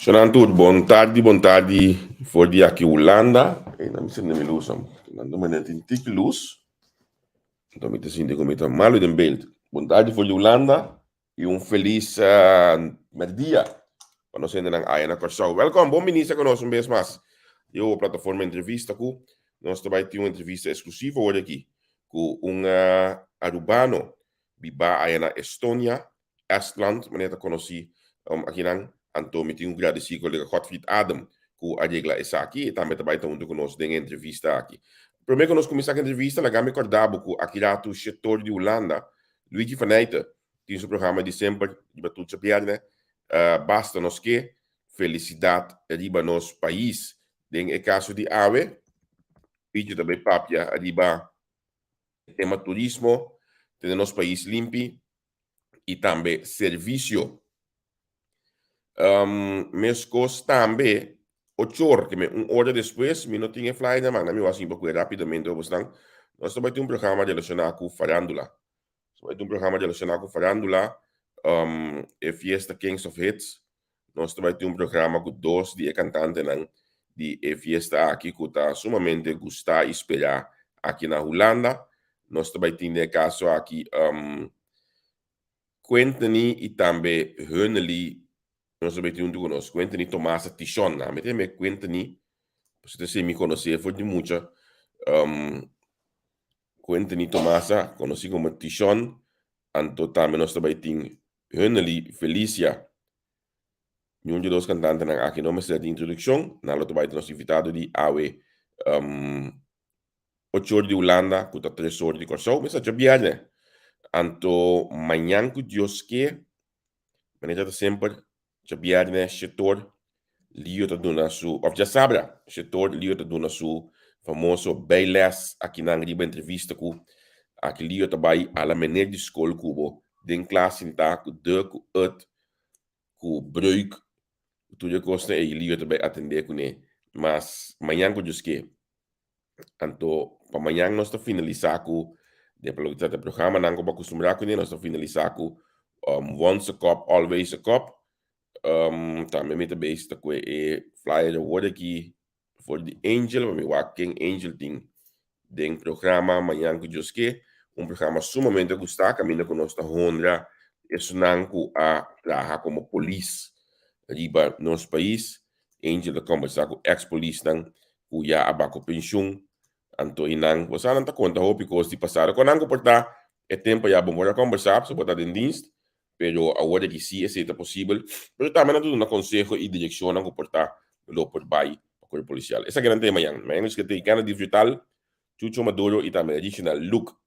Shonan tur, bon tardi, bon tardi for di aki Hulanda. Ey, nan mi sende mi luz, nan ta manera tin tiki luz. Anto mi ta sinti ku mi ta malu den beeld. Bon tardi for di Hulanda i un felis merdia pa nos hendenan aya na Kòrsou. Wèlkòm, bon bini sa ku nos un bes mas di e plataforma Entrevista ku nos ta bai tin un entrevista eksklusivo awor aki ku un arubano bibá aya na Estonia, Estland, manera ta konosí akinan. Anto mi tin ku gradisí kolega Godfried Adam ku a regla esaki. E tambe ta bai ta huntu ku nos den e entrevista aki. Promé ku nos kuminsá ku e entrevista, laga mi kòrda bo ku aki ratu Shetor di Hulanda, Luigi van Nijten, tin su programa di semper riba tur djabièrnè, Basta nos ke felisidat riba nos pais. Den e kaso di awe, Luigi ta bai papia riba e tema turismo, tene nos pais limpi i tambe servisio. Meskos tambe ochor, ke me un ora despues mi no tin e flyer na man, mi wak sin pa kue rapidamente pa bosnan. Nos ta bai tin un programa relashoná ku farándula. Nos ta bai tin un programa relashoná ku farándula, e fiesta Kings of Hits. Nos ta bai tin un programa ku dos di e kantantenan di e fiesta aki ku ta sumamente gustá i sperá aki na Hulanda. Nos ta bai tin den e kaso aki Quentany i tambe Hunnely. Nos ta bai tin huntu ku nos Quentany Tomasa Tishon. Ami ta yama e Quentany pasobra ta esei mi konosé for di mucha. Quentany Tomasa konosí komo Tishon. Anto tambe nos ta bai tin Hunnely Felicia. Niun di dos kantantenan aki no mester di introdukshon. Nan lo ta bai ta nos invitado di awe ocho or di Hulanda ku ta tres or di Kòrsou. Mester djabièrnè. Anto mañan ku Dios ke, manera ta semper, djabièrnè shetor Lio ta duna su, òf djasabra shetor Lio ta duna su famoso bijles akinan riba entrevista ku aki Lio ta bai ala meneer di skol ku bo den klas sintá ku de, ku et, ku breuk, ku tur e kosnan ei Lio ta bai atendé kuné. Mas mañan ku Dios ke. Anto pa mañan nos ta finalisá ku den pa loke ta trata e programanan ku bo akustumbrá kuné nos ta finalisá ku Once a Cop Always a Cop. Tambe mi ta bezig ta kue e flyer awor aki for di Angel pa mi wak ken Angel tin den programa mañan ku Dios ke. Un programa sumamente gustá kaminda ku nos ta honra esunnan ku a traha komo polis riba nos pais. Angel ta kombersá ku eks polisnan ku ya a bako penshun. Anto i nan, bo sa nan ta konta hopi kos di pasado. Kon nan ku por ta e tempu ya bo por a kombersá pasobra bo ta den dienst, pero awor aki sí esei ta posibel. Pero tambe nan ta duna konseho i direkshonnan ku por ta lo por bai pa kuerpo polisial. Esaki nan ta e mañan. Mañan nos ke tin Kennedy Vital, Chucho Maduro i tambe Reginald Luke.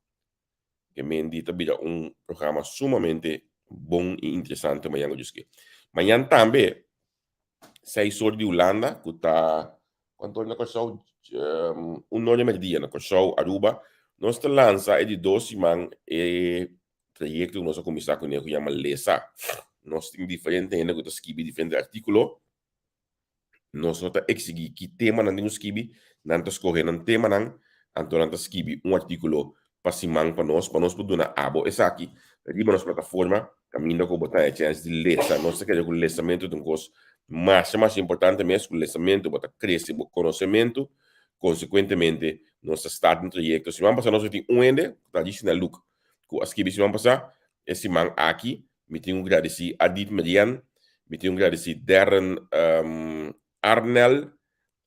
Ke mendi ta bira un programa sumamente bon i interesante mañan ku Dios ke. Mañan tambe seis or di Hulanda ku ta kuantu or na Kòrsou? Un or di mèrdia na Kòrsou, Aruba. Nos ta lansa e di dos siman e trayekto ku nos a kuminsá kuné ku yama Lesa. Nos tin diferente hende ku ta skibi diferente artíkulo. Nos no ta eksigí ki tema nan tin ku skibi, nan ta skohe nan temanan, anto nan ta skibi un artíkulo pa siman pa nos, pa nos por duna abo esaki riba nos plataforma kaminda ku bo ta haña chèns di lesa. Nos ta kere ku lesamentu ta un kos masha masha importante mes, ku lesamentu bo ta krese bo konosementu, konsekuentemente nos ta start un trayekto. Siman pasá nos a tin un hende ku ta Gishina Luke ku a skibi siman pasá, e siman aki mi tin ku gradisí Adit Merian, mi tin ku gradisí Darren Arnell,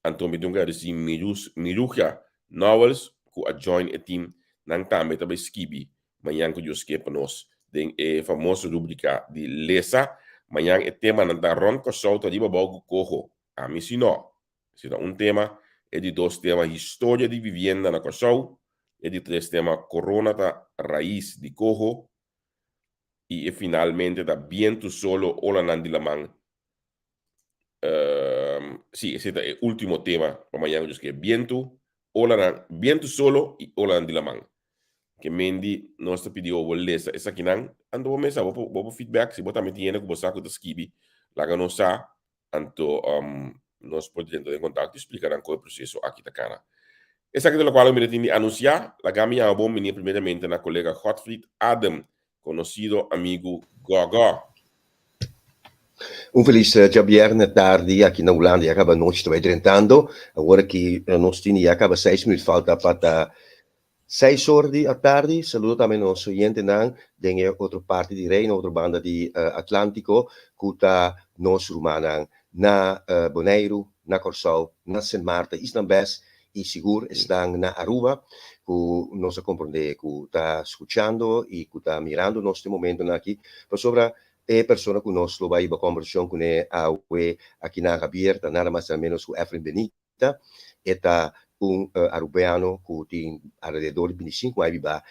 anto mi tin ku gradisí Mirus Miruja Nowels ku a join e team, nan tambe ta bai skibi mañan ku Dios ke pa nos den e famoso rubrika di lesa. Mañan e temanan ta Rònt Kòrsou ta riba bou ku koho, ami si no. Esei ta un tema. E di dos tema, historia di vivienda na Kòrsou. E di tres tema, corona ta rais di koho. I e finalmente ta bientu solo olanan di laman. Sí, esei ta e último tema pa mañan ku Dios ke. Bientu, olanan, bientu solo i olanan di laman. Ke mendi nos ta pidi bo lesa esakinan, anto bo mes sa, bo por feedback, si bo tambe tin hende ku bo sa ku ta skibi, laga nos sa. Anto nos por drenta den kontakto i splika nan kon e proseso aki ta kana. Esaki ta lokual mi ta tin di anunsiá. Laga mi yama bon bini primeramente na kolega Godfried Adem, konosido amigu Gògò. Un felis djabièrnè tardi aki na Hulanda, ya kaba nochi ta bai drentando. Awor aki nos tin ya kaba seis minuut falta pa ta seis or di atardi. Saludo tambe nos oyentenan den e otro parti di Reino, otro banda di Atlántico, ku ta nos rumannan na Boneiru, na Kòrsou, na Sint Maarten, Isla Bes i sigur esnan na Aruba ku nos a komprondé ku ta skuchando i ku ta mirando nos den momentonan aki, pasobra E persona ku nos lo bai hiba kòmbersashon kuné awe aki na Javier ta nada mas nada ménos ku Efrain Benita. E ta un Arubiano ku tin alrededor di bintisinko aña bibá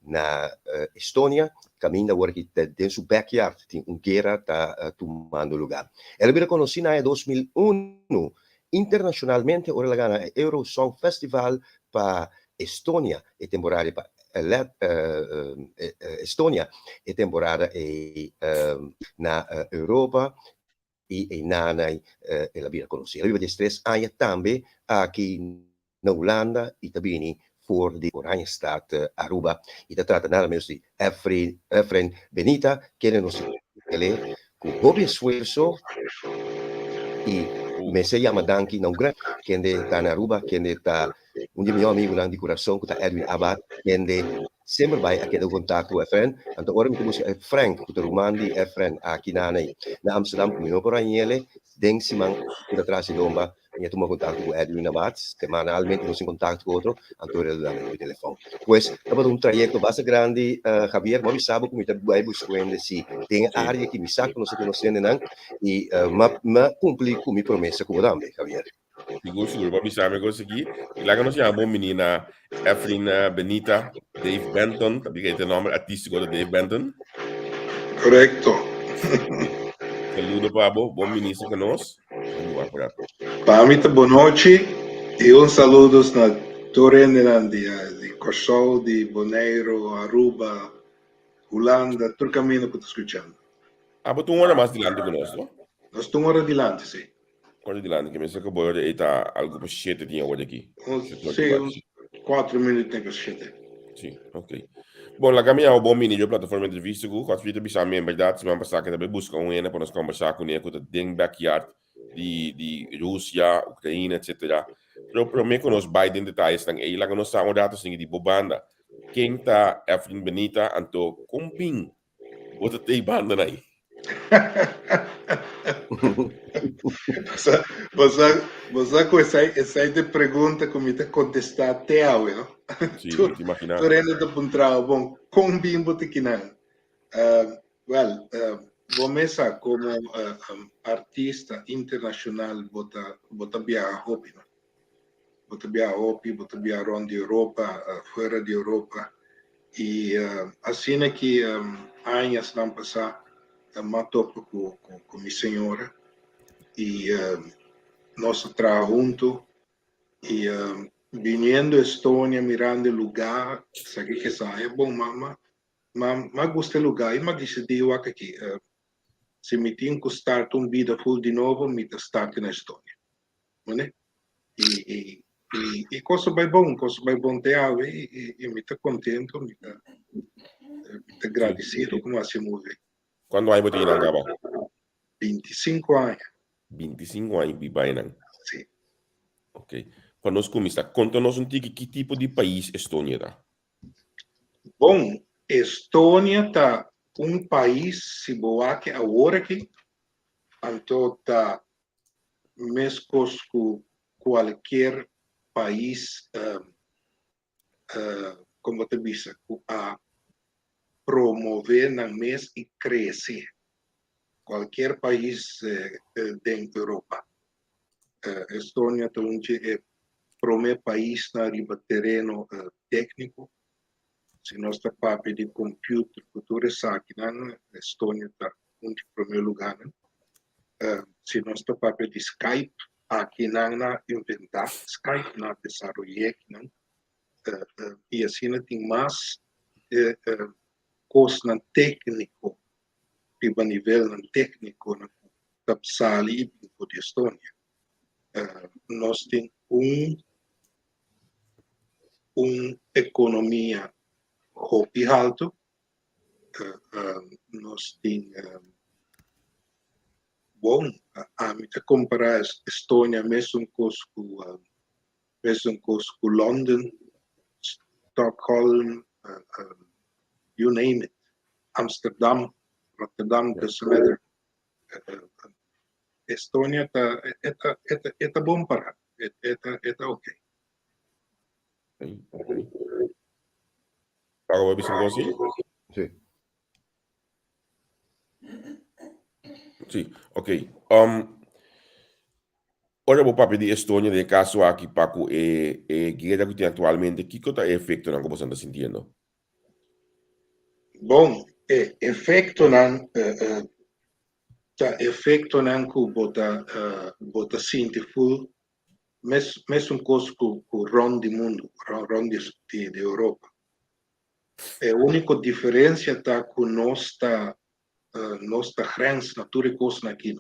na Estonia, kaminda awor aki den su backyard tin un guera ta tumando lugá. El a bira konosí na aña 2001 internashonalmente ora el a gana e Eurosong Festival pa Estonia e temporada pa Estonia e temporada ei na Europa i einan el a bira konosí. El a biba diestres aña tambe aki na Hulanda i ta bini for di Oranjestad, Aruba i ta trata nada menos di Efren Benita kende nos kele ku hopi esfuerso i mester yama danki na un gran kende ta na Aruba kende ta Un di mi mihó amigunan di kurason ku ta Edwin Abad, kende semper bai a keda ku kontakto ku Efren. Anto ora mi ta buska e Frank, ku ta ruman di Efren aki na na Amsterdam, ku mi no por hañ'ele den siman ku ta tras di lomba, mi a tuma kontakto ku Edwin Abad. Semanalmente nos tin kontakto ku otro, anto el a duna mi number di telefòn. Pues, tabata un trayekto basta grandi, Javier. Bo a bisa bo ku mi ta bai buska hende si den e área ki mi sa ku nos a konosé hendenan, i m'a kumpli ku mi promesa ku bo tambe, Javier. Sigur, sigur. Bo bisa mi cos aki. Y laga nos llama bon bini na Eflin Benita, Dave Benton. Ta biga e nomber artístico de Dave Benton. Correcto. Saludo pa bo. Bon bini con nos. Pa mi ta bon nochi y un saludos na tur hendenan di, di Kòrsou, di Boneiru, Aruba, Hulanda, tur kaminda ku ta skuchando. Ah, bo ta un ora mas dilanti ku nos, no? Nos ta un ora dilanti, si. Ora dilanti ke mester ke bo ora ei ta algu pa shete tin awor aki. Si, un kuatro minüt ten pa shete. Si, ok. Bon, laga mi yama bon bini dje plataforma entrevista ku Godfrey ta bisa mi en bèrdat siman pasá ke ta bai buska un hende pa nos kombersá kuné ku ta den backyard di di Rusia, Ukraina, etcetera. Pero promé ku nos bai den detayesnan ei, laga nos sa un rato singi di bo banda. Ken ta Eflin Benita anto kon bin Bo ta tei banda na ei. Bo sa ku esei esei ta e pregunta ku mi ta kontestá te awe, no? Sí, mi ta imaginá. Tur hende ta puntra bo, bon, kon bin bo ta kinan? Wèl, bo mes sa komo artista internashonal bo ta bo ta biaha hopi, no? Bo ta biaha hopi, bo ta biaha rond di Europa, fuera di Europa. I asina ki añasnan pasá m'a topa ku mi señora i nos a traha huntu i biniendo Estonia mirando e lugá esaki kesa e bon m'a m'a gusta e lugá i m'a disidí wak aki si mi tin ku start un bida ful di nobo mi ta start na Estonia. Mane? I, i, i, i kos a bai bon, kos a bai bon te awe i, i, i mi ta kontento, mi ta, mi ta gradisido ku mi hasi move. Kuantu aña bo tin nan kaba? 25 aña. 25 aña biba einan? Si. Ok. Pa nos kuminsá, konta nos un tiki ki tipo di pais Estonia ta? Bon, Estonia ta un pais, si bo wak awor aki, anto ta meskos ku kualkier pais kon bo ta bisa ku a promove nan mes i krese kualkier pais den Europa. Estonia ta un dje e prome paisnan riba tereno tekniko. Si nos ta papia di computer ku tur esakinan, Estonia ta un di prome luganan. Si nos ta papia di Skype, akinan nan a inventá Skype, nan a desaroy'é akinan. I asina tin mas kosnan tékniko riba nivelnan tékniko ku ta sali i bin for di Estonia. Nos tin un un ekonomia hopi haltu. Nos tin. Bon, ami ta kompará Estonia mesun kos ku mesun kos ku London, Stockholm, you name it, Amsterdam, Rotterdam, doesn't matter. Estonia ta e ta e ta e ta bon pará, e ta e ta okay. Pago bo bisa un kos así? Sí. Sí, ok. Um, ora bo papia di Estonia den e kaso aki pa ku e, e guera ku tin aktualmente, kiko ta e efektonan ku boso ta sintiendo? Bon, e efektonan eh, eh, ta efektonan ku bo ta, eh, bo ta sinti ful mes, mesun kos ku, ku rònt di mundu, rònt di, di, di Europa. E úniko diferensia ta ku nos ta nos ta grens na tur e kosnan aki.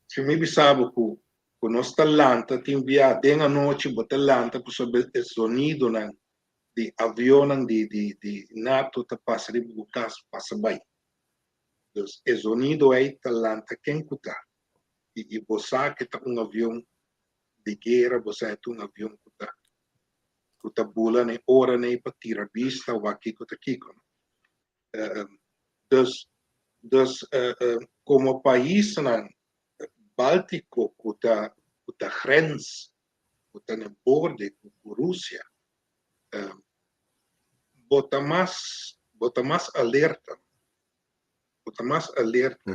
Si mi bisa bo ku ku nos ta lanta tin bia den anochi bo ta lanta pasobra e zonidonan di avionnan di di di nato ta pasa riba bo kas pasa bai. Dus e zonido ei ta lanta ken ku ta i bo sa ke ta un avion di guera bo sa e ta un avion ku ta ku ta bula na e ora nei pa tira bista wak kiko ta kiko. Dus dus komo paisnan Baltiko ku ta ku ta grens ku ta na borde ku ku Rusia bo ta mas bo ta mas alerta bo ta mas alerta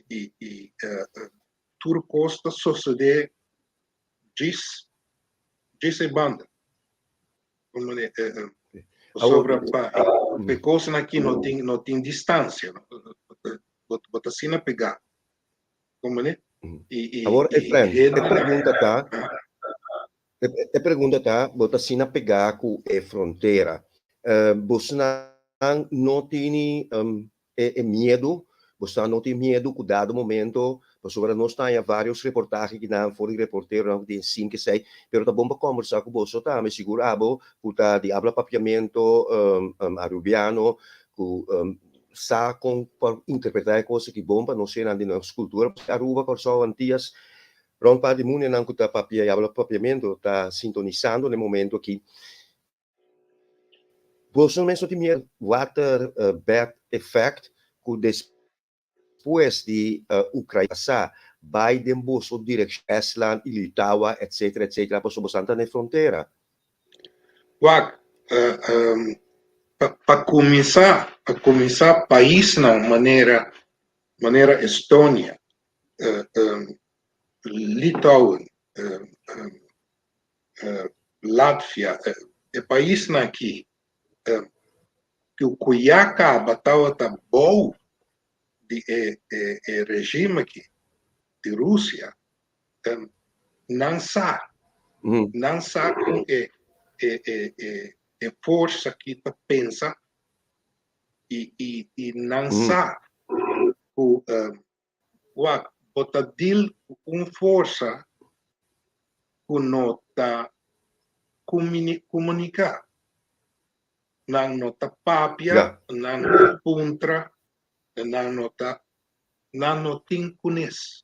i i Tur kos ta sosodé djis djis e banda. Pasobra pa e kosnan aki no tin no tin distansia. Bo bo ta asina pegá. Komprendé? I i Awor Efren, e pregunta ta, e pregunta ta, bo ta asina pegá ku e frontera. Bosnan no tini E e miedu, bo sa no tin miedu ku dado momento, pasobra nos ta haña varios reportahe kinan for di reporteronan ku tin sin kesei, pero ta bon pa kombersá ku boso tambe, sigur abo ku ta di abla papiamento arubiano, ku sa kon pa interpretá e kos aki bon pa nos hendenan di nos kultura, pasobra Aruba, Kòrsou, Antias, rònt parti di mundonan ku ta papia i abla papiamento ta sintonisando na e momento aki. Boso mes no tin miedu water bed effect ku despues di Ukraina sa bai den boso direkshon Estland i Litaua etcetera etcetera pasobra boso ta na e frontera. Wak, pa kuminsá, pa kuminsá paisnan manera manera Estonia, Litauen, Latvia, e paisnan aki ku ya kaba tabata bou di e e regime aki di Rusia, nan sa, nan sa kon e e e forsa aki ta pensa i i nan sa ku Wak, bo ta deal ku un forsa ku no ta komuniká. Nan no ta papia, nan no ta puntra, nan no ta, nan no tin kunes.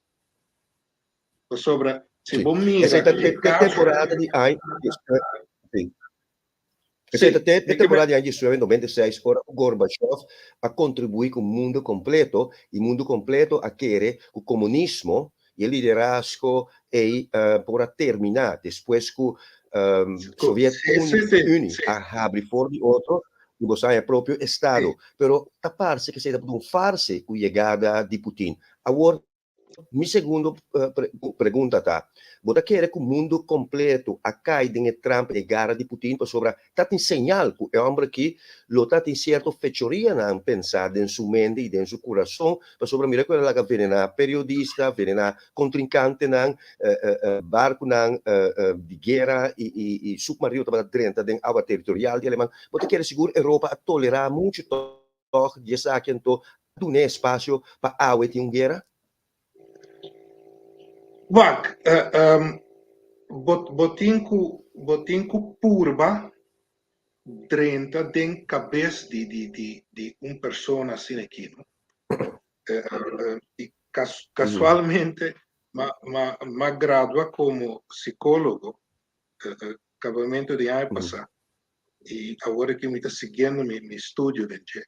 Pasobra si bo mira Esei ta te temporada di aña. Esei ta te temporada di aña diesnuebe noventa i seis ora ku Gorbachev a kontribuí ku mundu kompleto i mundu kompleto a kere ku komunismo i e liderazgo ei por a terminá despues ku Soviet Uni a habri for di otro i bo sa haña propio estado. Pero ta parse ku esei tabata un farse ku yegada di Putin. Awor Mi segundo pregunta ta, bo ta kere ku mundu kompleto a kai den e trampa di e gara di Putin pasobra ta tin señal ku e homber aki lo ta tin sierto fechorianan pensá den su mente i den su kurason pasobra mira ku el a laga venená periodista, venená kontrinkantenan, barkunan di guera i submarino tabata drenta den awa teritorial di Aleman. Bo ta kere sigur Europa a tolerá muchu tòg di esaki anto a dun'é espasio pa awe tin un guera? Wak, bo bo tin ku bo tin ku purba, drenta den kabes di di di di un persona asina aki, no? I kasualmente m'a m'a m'a gradua komo sikólogo kabamentu di aña pasá i awor aki mi ta siguiendo mi mi studio den dje.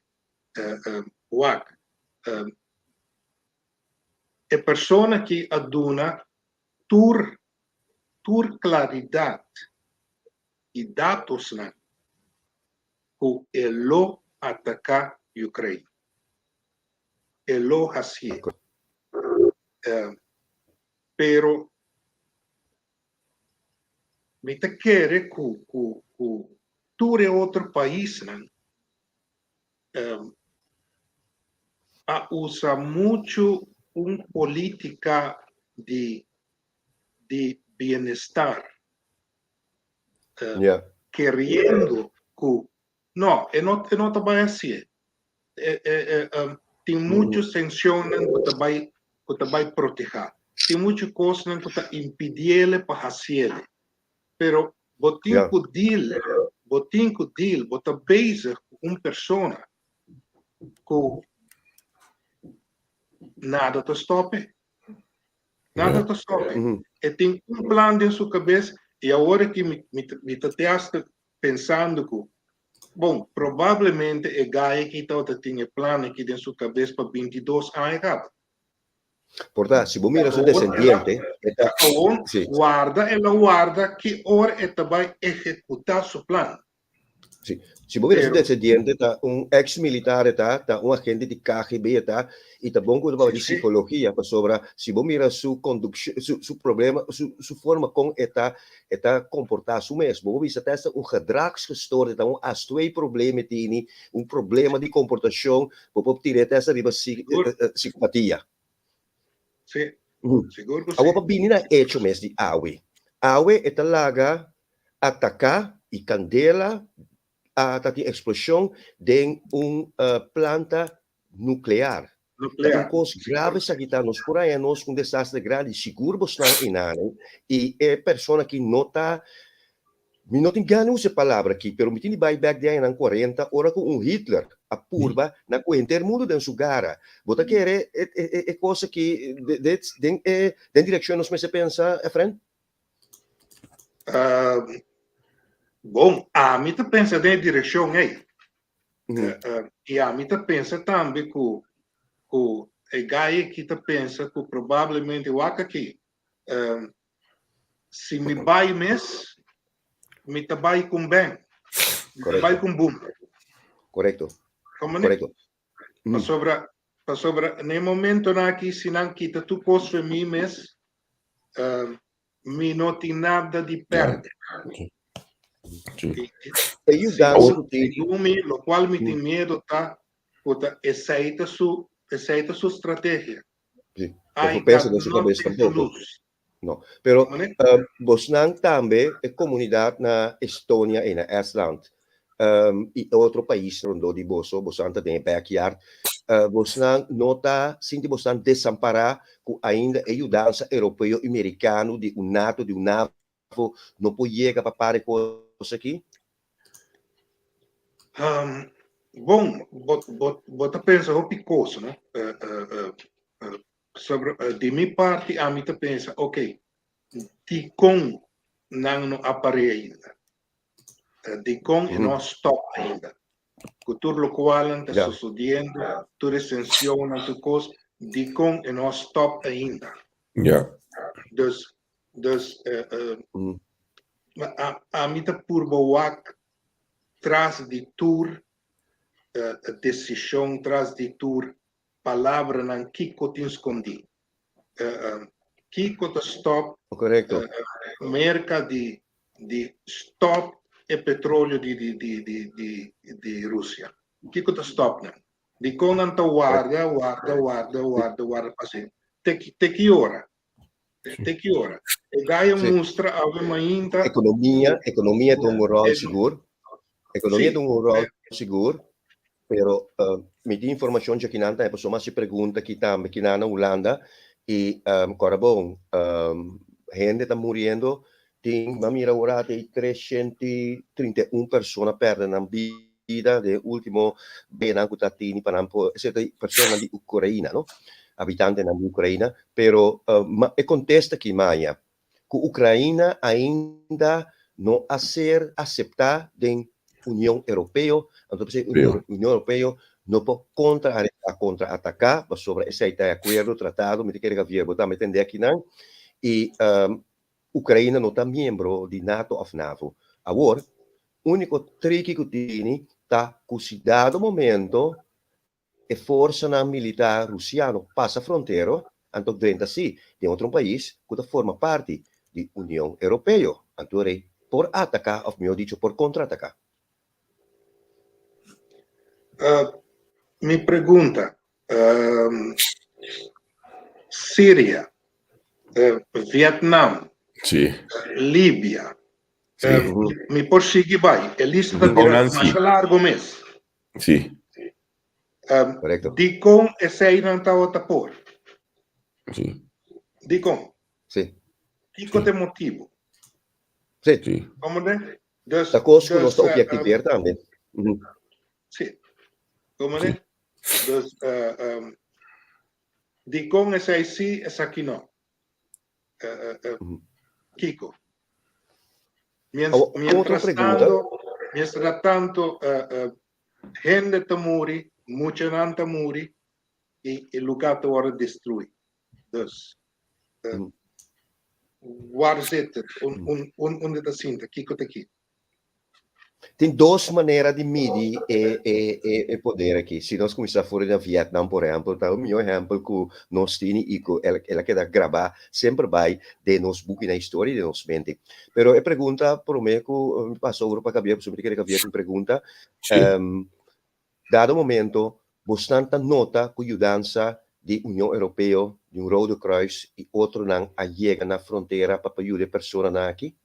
Wak, e persona aki a duna tur tur klaridat i datosnan ku e lo ataká Ukraine. E lo hasié. Pero mi ta kere ku ku ku tur e otro paisnan a usa muchu un polítika di di bienestar keriendo ku no e no e no ta bai hasié. E e e tin muchu sanshonnan ku ta bai ku ta bai protehá. Tin muchu kosnan ku ta impidiele pa hasiele. Pero bo tin ku deal, bo tin ku deal, bo ta bezig ku un persona ku nada ta stòp'e. Nada ta stòp'e. E tin un plan den su kabes i awor aki mi mi ta te hasta pensando ku, bon, probablemente e gai aki tabata tin e plan aki den su kabes pa bintidos aña kaba. Por ta, si bo mira su desendiente, e ta, Awor, sí. warda, el a warda ki ora e ta bai ehekutá su plan. Sí. Si bo mira su Pero desendiente, ta un ex militar e ta, ta un agente di KGB e ta, i ta bon ku ta papia di Sí, sí. psikologia, pasobra si bo mira su kondukshon, su, su problema, su, su forma kon e ta, e ta komportá su mes, bo por bisa ta esta un gedragsgestoorde, ta un as twee probleem e tini, un problema di komportashon, Bo por tira e test ariba Sigur. psicopatia. Sí, sigur ku Awor sí. pa bini na echo mes di awe. Awe e ta laga ataká i kandela a ta tin eksploshon den un planta nuklear. Ta un Nuklear. kos grave esaki ta. Nos por haña nos ku un desastre grandi. Sigur bosnan einan i e persona aki no ta Mi no tin gana usa e palabra aki, pero mi tin di bai bek di añanan cuarenta, ora cu un Hitler a purba na cu henter mundo den su gara. Bo ta kere e e e cos aki den e den direccion nos mester pensa, Efren? Bon, ami ta pensa den e direccion ei. I ami ta pensa tambe cu cu e gai aki ta pensa cu probablemente wak aki Si mi bai mes, mi ta bai ku un bang. Mi ta bai ku un boom. Korekto. Komo ne? Korekto. Pasobra, pasobra na e momentonan aki si nan kita tur kos for mi mes, mi no tin nada di pèrdè. E yudansa ku tin. Segun mi, lokual mi tin miedo ta ku ta esei ta su, esei ta su strategia. Sí. No por pensa den su cabeza tampoco. No. Pero um, bosnan tambe e comunidad na Estonia y na Estland um, y otro país rondó di boso, bosan ta den e backyard, uh, bosnan no ta sinti bosnan desampará ku ainda e yudansa europeo y mericano di un NATO, di un NAVO, no por yega pa para e kos aki? Um, bon, bo, bo, bo ta pensa hopi kos, no? Uh, uh, uh, sobre, di mi parti, ami ta pensa, ok, dikon nan no a par'é ainda? Dikon e no a stop ainda? Ku tur lokualnan ta sosodiendo, tur e sensionnan, tur kos, dikon e no a stop ainda? Dus, dus, ami ta purba wak tras di tur desishon, tras di tur palabranan kiko tin skondí. Kiko ta stòp Merka di di stòp e petroleo di di di di di di Rusia? Kiko ta stòp nan? Dikon nan ta warda, warda, warda, warda, warda pa hasi? Te te ki ora? Te ki ora? E gai a mustra awe mainta. Ekonomia, ekonomia ta un ròl sigur. Ekonomia ta un ròl sigur. Pero mi tin informacion dje kinan tambe pasobra mi a haci pregunta aki tambe kinan na Hulanda y kòrda bon hende ta muriendo. Tin, m'a mira ora atei 331 persona pèrdè nan bida den e último benan ku ta tini pa nan por, esei ta personanan di Ukraina, no? Habitantenan di Ukraina. Pero e kontesta ki maña ku Ukraina ainda no a ser aseptá den Union Europeo, anto p'esei Union Europeo no por kontra kontra-ataká, pasobra esei ta e akuerdo, tratado, mi ta kere Javier bo tambe tende akinan, i Ukraina no ta miembro di nato òf NAVO. Awor, úniko triki ku tini ta ku si dado momento e forsanan militar rusiano pasa frontero, anto drenta si den otro un pais ku ta forma parti di Union Europeo, anto rei por ataká òf mihó dicho por kontra-ataká. Mi pregunta, Siria, Vietnam, Libia, mi por sigui bai, e lista ta bira masha largo mes. Sí. Correcto. Dikon eseinan tabata por? Sí. Dikon? Sí. Kiko ta e motibu? Sí. Sí. Komo de? Dus, Ta kos ku nos dus, ta objektiveer tambe. Sí. Komo de? Dus, dikon esei sí, esaki no? Kiko? Mientras tanto, mientras tanto hende ta muri, muchanan ta muri y e lugar ta worde destrui. Dus, waar zit het? Unda ta sinta? Kiko ta ki? Tin dos manera di midi e e e e poder aki. Si nos kuminsá for di na Vietnam, por ehèmpel, ta un mihó ehèmpel ku nos tini i ku el el a keda grabá semper bai den nos buki na historia i den nos mente. Pero e pregunta promé ku mi pasa over pa Gabriel, pasobra mi ta kere Gabriel tin pregunta. Sí. Dado momento, bosnan ta nota ku yudansa di Union Europeo, di un Rode Kruis i otronan a yega na frontera pa pa yuda e personanan aki?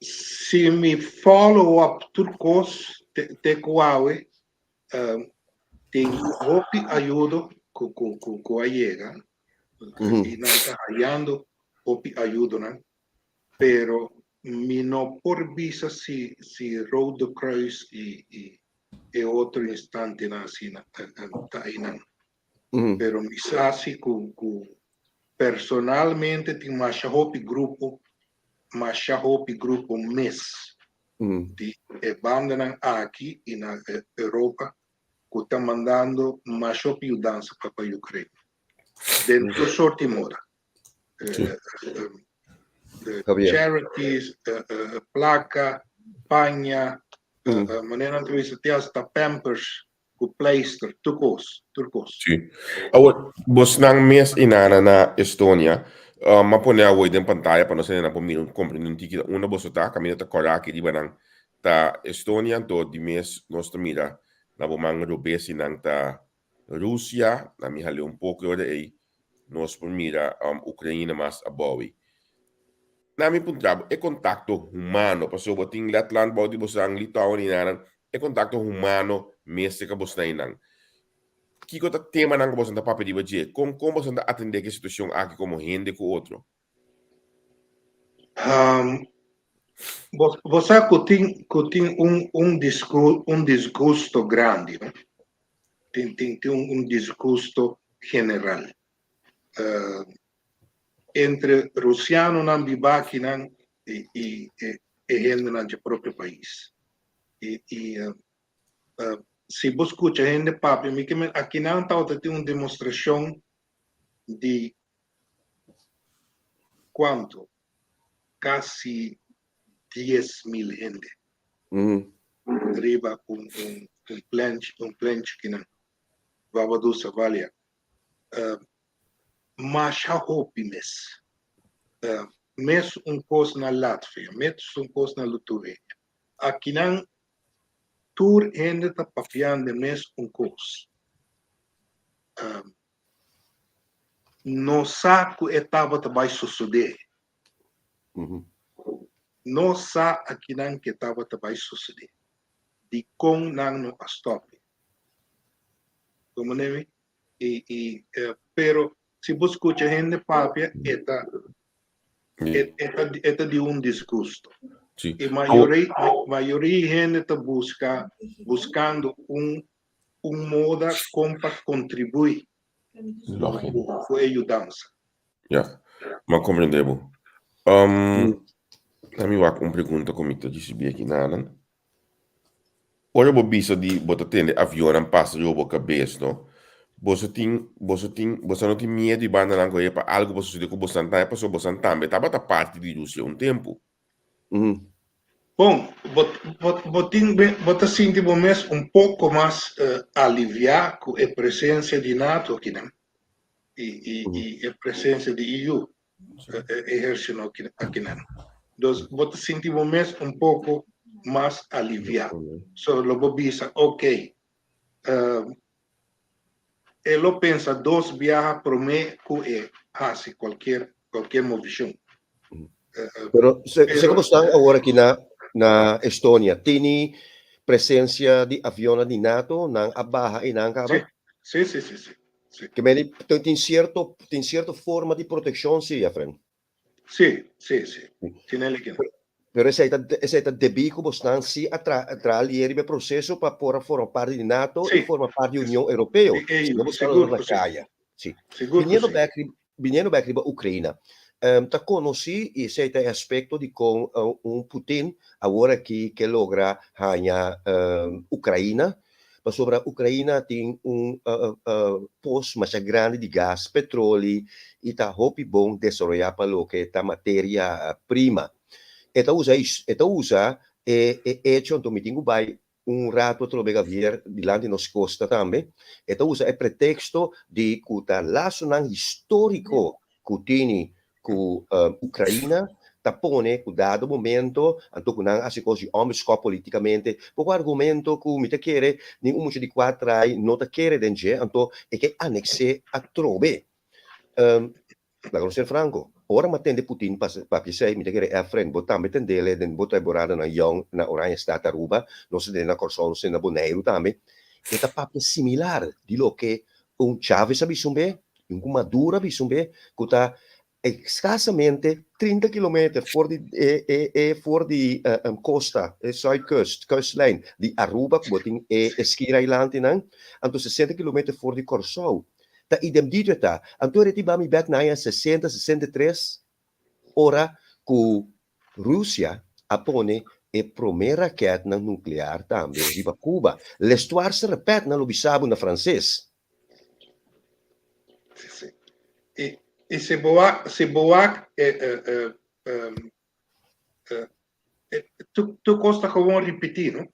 Si mi follow up tur kos te ku awe, tin hopi ayudo ku a yega i nan ta hayando hopi ayudonan, pero mi no por bisa si Rode Kruis i e otro instantenan asina ta einan. Pero mi sa si ku ku personalmente tin masha hopi grupo, masha hopi grupo mes di e bandanan aki i na Europa ku ta mandando masha hopi yudansa pa pa Ukraina. Den tur sort di moda. Charities, plaka, paña, manera nan ta bisa te hasta pampers ku pleister, tur kos, tur kos. Sí. Awor, bosnan mes inana na Estonia, m'a pone awor den pantaya pa nos hendenan por mira, komprende un tiki unda boso ta, kaminda ta kòrda aki riba nan ta Estonia, anto di mes nos ta mira na bo man robes i nan ta Rusia, na mi hal'é un poko e ora ei, nos por mira Ukraina mas abou ei. Na mi puntra bo, e kontakto humano, pasobra bo tin Letland bou di bosan, Litouwen i nanan, e kontakto humano mester ka bosnan einan. Kiko ta temanan ku bosan ta papia riba dje? Kon kon bosan ta atendé ku e situashon aki komo hende ku otro? Bo sa ku tin ku tin un un disgu un disgusto grandi, no? Tin tin tin un disgusto general. Entre rusianonan biba akinan i i e hendenan dje propio pais. I i si bo skucha hende papia mi ke men akinan tabata tin un demostrashon di kuantu? Kasi 10,000 hende riba un un un plenchi un plenchi kinan Vavadusa Valia. Masha hopi mes. Mes un kos na Latvia, mes un kos na Lithuania. Akinan tur hende ta papiando mes un kos. No sa ku e tabata bai sosodé. No sa akinan ke tabata bai sosodé. Dikon nan no a stòp e? Komo nemi? I, i, pero. Si bo skucha hende papia, e ta e ta di un disgusto. I mayoria hende ta buska buskando un un moda kon pa kontribuí ku e yudansa. Ya, m'a komprendé bo. Lami wak un pregunta ku mi ta risibí aki nanan. Ora bo bisa di bo ta tende avionnan pasa riba bo kabes, no? Boso tin, boso tin, boso no tin miedu di bandanan ku e pa algu por sosodé ku bosan tambe pasobra bosan tambe tabata parti di Rusia un tempu. Bon, bo, bo, bo tin, bo ta sinti bo mes un poko mas aliviá ku e presensia di nato akinan i, i, i e presensia di EU. ehercio akinan. Dus bo ta sinti bo mes un poko mas aliviá. So lo bo bisa, ok, e lo pensa dos biaha promé ku e hasi kualkier kualkier movishon. Pero se se komo stan awor aki na na Estonia, tini presensia di avionnan di nato, nan a baha einan kaba? Si, si, si, si. Sí. Ke meni tin sierto tin sierto forma di protekshon sí, Efren. Sí, sí, sí. Tin el ekinan. Pero esei ta esei ta debí ku bosnan sí a tra traha lier riba e proseso pa por a forma parti di nato i forma parti di Union Europeo. Sí, Si no bosnan sigur lo ku na sí. kaya. Sí. Sigur ku Biniendo sí. bèk riba biniendo bèk riba Ukraina, ta konosí i esei ta e aspekto di kon un Putin awor aki ke logra haña Ukraina Pasobra Ukraina tin un pos masha grandi di gas, petroli i ta hopi bon desaroyá pa loke ta materia prima. E ta usa e ta usa e e echo, anto mi tin ku bai un ratu atrobe Javier dilanti nos kosta tambe, e ta usa e preteksto di ku ta lasonan históriko ku tini ku Ukraina ta pone ku dado momento anto ku nan hasi kos di òmberskòp politikamente, poko argumento ku mi ta kere nin un mucha di kuater ai no ta kere den dje, anto e ke aneks'é atrobe. Laga nos ser franko, ora mi a tende Putin papia esei, mi ta kere Efren, bo tambe tendele den bo temporadanan yòn na Oranjestad, Aruba, nos a tende na Kòrsou, nos a tende na Boneiru tambe, e ta papia similar di loke un Chávez a bisa un be, i un ku Maduro a bisa un be, ku ta eskasamente 30 kilometer for di e e e for di kosta, e zuidkust, kustlijn di Aruba ku bo tin e e schiereilandnan, anto 60 kilometer for di Kòrsou. Ta idem dito e ta. Anto e retiba mi bèk na aña 60, 63, ora ku Rusia a pone e promé rakètnan nuklear tambe riba Cuba. L'histoire se répète, nan lo bisa bo na franses. Sí, sí. I, i si bo wak, si bo wak, eh, eh, eh, um, eh, eh, tur, tur kos ta gewoon ripití, no?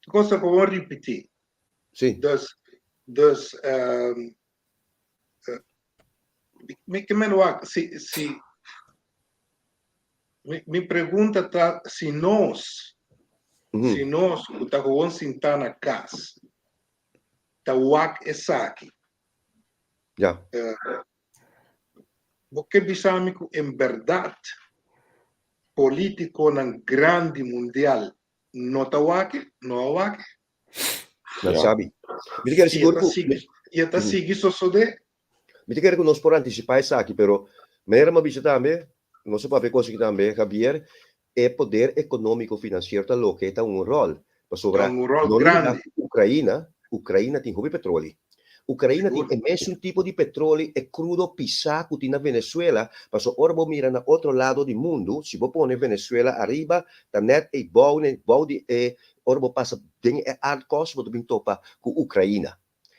Tur kos ta gewoon ripití. Sí. Dus, dus, um, Mi ke men wak, si, si, mi, mi pregunta ta si nos, si nos ku ta gewoon sintá na kas, ta wak esaki. Ja. Bo ke bisa mi ku en bèrdat polítikonan grandi mundial no ta wak e, no a wak e? Nan sabi. Mi ta kere sigur ku. I e ta sigui sosodé. Mi ta kere ku nos por antisipá esaki, pero manera mi a bisa tambe, nos a papia kos aki tambe, Javier, e poder ekonómiko finansiero ta loke ta un ròl. Pasobra Ta un ròl no lubidá grandi. ku Ukraina, Ukraina tin hopi petroli. Ukraina tin Sigur. e mesun tipo di petroli, e krudo pisá ku tin na Venezuela, pasobra ora bo mira na otro lado di mundu, si bo pone Venezuela ariba, ta nèt ei bou, bou di e Ora bo pasa den e aardkos bo ta bin topa ku Ukraina.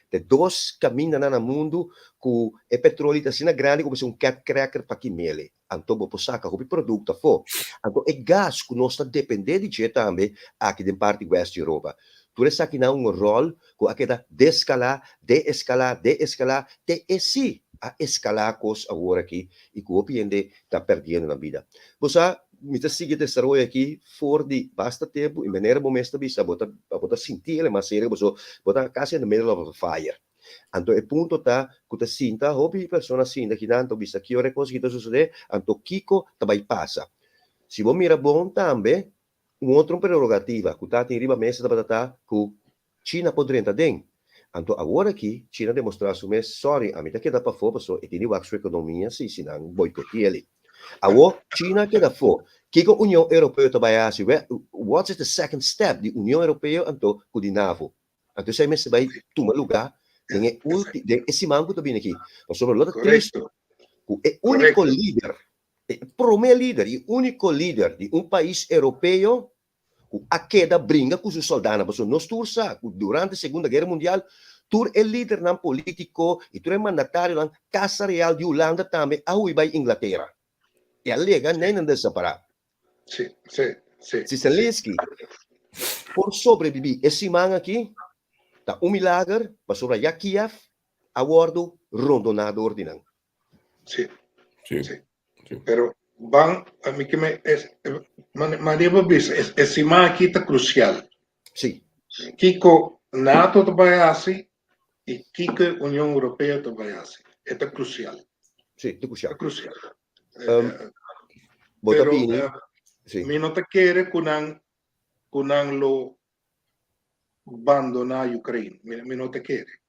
Ta e dos kamindanan na mundu ku e petroli ta asina grandi ku bo mester un cat cracker pa kimele. Anto bo por saka hopi produkto afó. Anto e gas ku nos ta dependé di dje tambe aki den parti west di Europa. Tur esakinan un ròl ku a keda deskalá, deeskalá, deeskalá te e sí a eskalá kos awor aki i ku hopi hende ta perdiendo nan bida. Bo sa, mi ta sigui desaroyo aki for di basta tempu i manera bo mes ta bisa bo ta bo ta sinti el mas serio pasobra bo ta kasi in the middle of a fire. Anto e punto ta ku ta sinta hopi persona sinta akinan ta bisa ki ora e kos aki ta sosode anto kiko ta bai pasa. Si bo mira bon tambe un otro prerogativa ku ta tin riba mesa tabata ta ku China por drenta den. Anto awor aki China a demostrá su mes, sorry, ami ta keda pafó paso e tin di wak su ekonomia si si nan boikoti'el. Awor China a keda afó. Kiko Union Europeo ta bai hasi? What is the second step di Union Europeo anto ku di NAVO? Anto esei mester bai tuma lugá den e ulti den e siman ku ta bini aki. Pasobra lo ta tristu ku e úniko lider, e promé lider i úniko lider di un pais europeo ku a keda bringa ku su soldánan, pasobra nos tur sa ku durante Segunda Guera Mundial tur e lidernan polítiko i tur e mandatarionan Casa Real di Hulanda tambe a hui bai Inglatera i a lega neinan desampará. Sí, sí, sí. Si Zelensky por sobrebibí e siman aki, ta un milager pasobra ya Kiev a wòrdu rondoná dor di nan. Sí, sí. sí. Pero ban, a mi ke me es, manera bo bisa, es, e siman aki ta krusial. Sí. Kiko NATO ta bai hasi i kiko Union Europeo ta bai hasi. E ta krusial. Sí, ta krusial. Ta krusial. Bo ta Pero bini, sí. mi no ta kere ku nan ku nan lo bandoná Ukraine. Mi, mi no ta kere.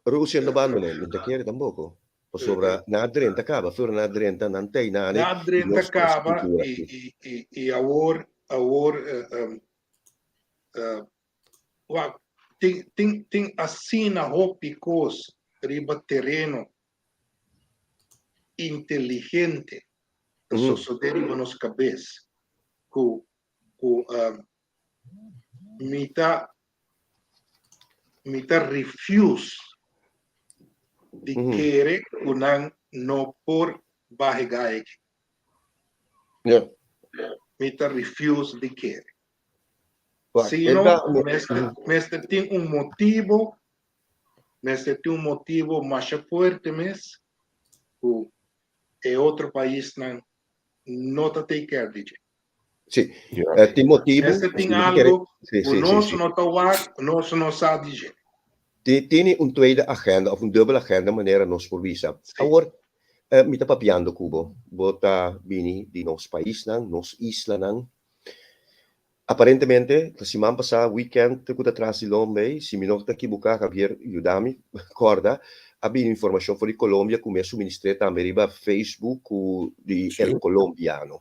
Rusia no bandoné, mi ta kere tampoko. Pasobra nan a drenta kaba, flor nan a drenta, nan tei nane. Nan a drenta kaba i, i, i, i awor, awor, uh, uh, wak, tin, tin, tin asina hopi kos riba tereno inteligente ta sosodé riba nos kabes ku ku um, mi ta mi ta refuse di kere ku nan no por baha e gai aki. Mi ta refuse di kere. Sino mester mester tin un motibo mester tin un motibo masha fuerte mes ku e otro paisnan no ta take care di dje. Sí, tin motibu. Mester tin algo ku nos no ta wak, nos no sa di dje. Tini un tweede agenda of un dubbel agenda manera nos por bisa. Awor, mi ta papiando ku bo. Bo ta bini di nos paisnan, nos islanan. Aparentemente, ta siman pasá, weekend ku ta tras di lombe, si mi no ta kibuká, Javier yuda mi kòrda, a bini informashon for di Colombia ku mi a suministr'é tambe riba Facebook ku di El Colombiano.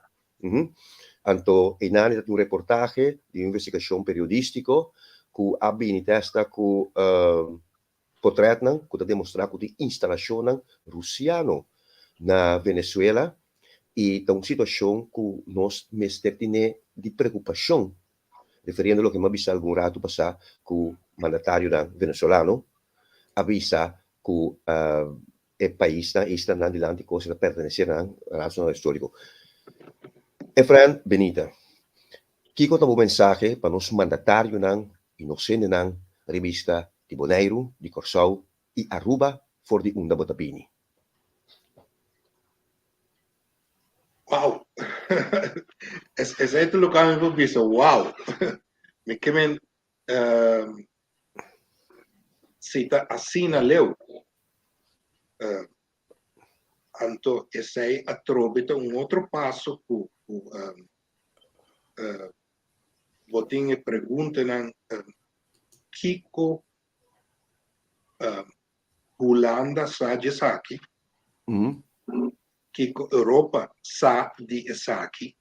Anto einan ta tin un reportahe di un investigashon periodístiko ku a bini testa ku potretnan ku ta demostrá ku tin instalashonnan rusiano na Venezuela i ta un situashon ku nos mester tine di preokupashon, referiendo loke mi a bisa algun ratu pasá ku mandatarionan venezolano a bisa ku e paisnan, islanan dilanti kos ta pertenesé na nan rasonnan históriko. Efrain Benita, kiko ta bo mensahe pa nos mandatarionan i nos hendenan riba isla di Boneiru, di Kòrsou i Aruba for di unda bo ta bini? Wow! Esei ta loke ami por bisa, wow! Mi ke men si ta asina leu, anto esei atrobe ta un otro paso ku bo tin e preguntanan kiko Hulanda sa di esaki, kiko Europa sa di esaki.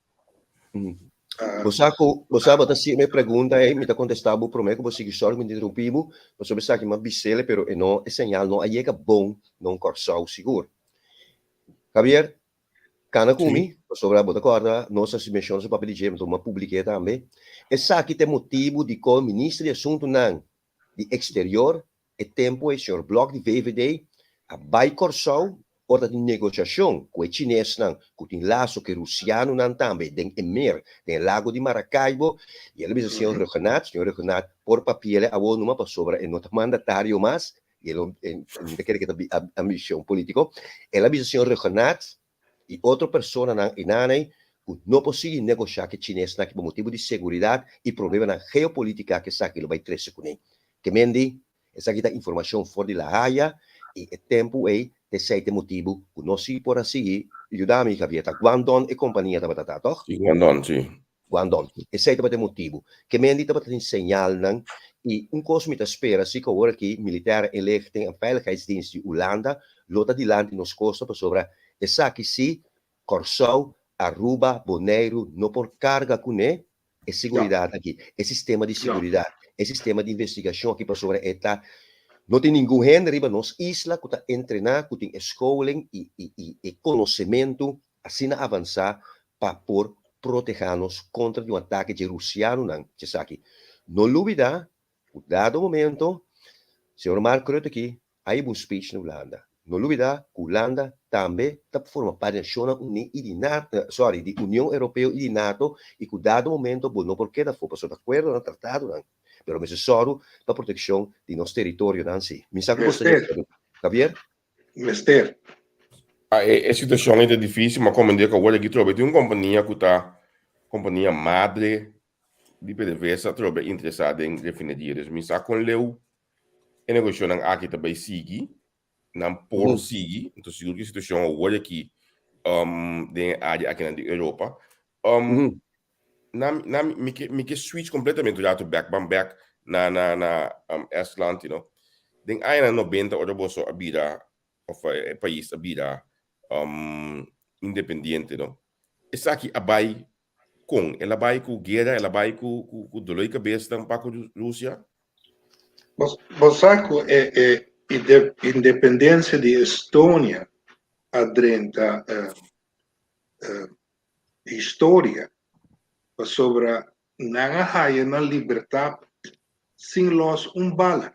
Bo sa ku, bo sa bo ta sigue mi pregunta ei, mi ta kontestá bo promé ku bo sigui, sòri ku mi ta interumpí bo, pasobra esaki mi a bis'el pero e no, e señal no a yega bon na un Kòrsou sigur. Javier, kana ku mi, pasobra bo ta kòrda nos a menshoná su papia di dje, mi ta publik'é tambe. Esaki ta e motibu dikon Minister di Asuntunan di Eksterior E tempu ei señor Blok di VVD a bai Kòrsou ora ta tin negosiashon ku e chinesnan ku tin laso ku e rusianonan tambe den e mer den e lago di Maracaibo i el a bisa señor Rhuggenaath, señor Rhuggenaath por papiele awor numa pasobra e no ta mandatario mas i el no ta kere ku e ta ambishon politiko. El a bisa señor Rhuggenaath i otro personanan einanei ku no por sigui negoshá ku e chinesnan aki pa motibu di seguridat i problemanan geopolitika ku esaki lo bai trese kuné. Ke mendi, esaki ta informashon for di La Haya i e tempu ei ta esei ta e motibu ku no sigui por a sigui yuda mi, Javier. Ta Guangdong e kompania tabata ta, tòg? Si, Guangdong, si. Guangdong. Esei tabata e motibu. Ke mendi tabata tin señalnan I un kos mi ta spera si ku awor aki Militaire Inlichting en Veiligheidsdienst di Hulanda lo ta dilanti nos kosta pasobra esaki si Kòrsou, Aruba, Boneiru no por karga kuné e seguridat aki, e sistema di seguridat, e sistema di investigashon aki pasobra e ta no tin ningun hende riba nos isla ku ta entrená, ku tin e scholing i i e konosementu asina avansá pa por protehá nos kontra di un atake dje rusianonan djesaki. No lubidá ku dado momento señor Mark Rutte aki a hiba un speech na Hulanda. No lubidá ku Hulanda tambe ta forma parti di Nashonnan Uní i di Nato, sorry, di Union Europeo i di Nato i ku dado momento bo no por keda afó pasobra ta akuerdonan, tratadonan, pero mester sòru pa protekshon di nos teritorionan sí. Mi sa ku bo sta di akuerdo, Javier? Mester. Ah, e, e situashon ei ta difísil, ma komprendé ku awor aki trobe tin un kompania ku ta kompania madre di PDVSA trobe interesá den refineria. Dus mi sa kon leu e negoshionan aki ta bai sigui, nan por sigui, enton sigur ku e situashon awor aki um, den e área akinan di Europa. Um, na, na, mi ke, mi ke switch completamente un rato back, ban back na, na, na um, Estland, you know. Den añanan 90 ora boso a bira, of e pais a bira um, independiente, no? Esaki a bai kon? El a bai ku guera, el a bai ku, ku, ku dolor di kabes dan pa ku Rusia? Bo, bo sa ku e, e ide, independencia di Estonia a drenta uh, uh, historia pasobra nan a haya nan libertad sin los un bala.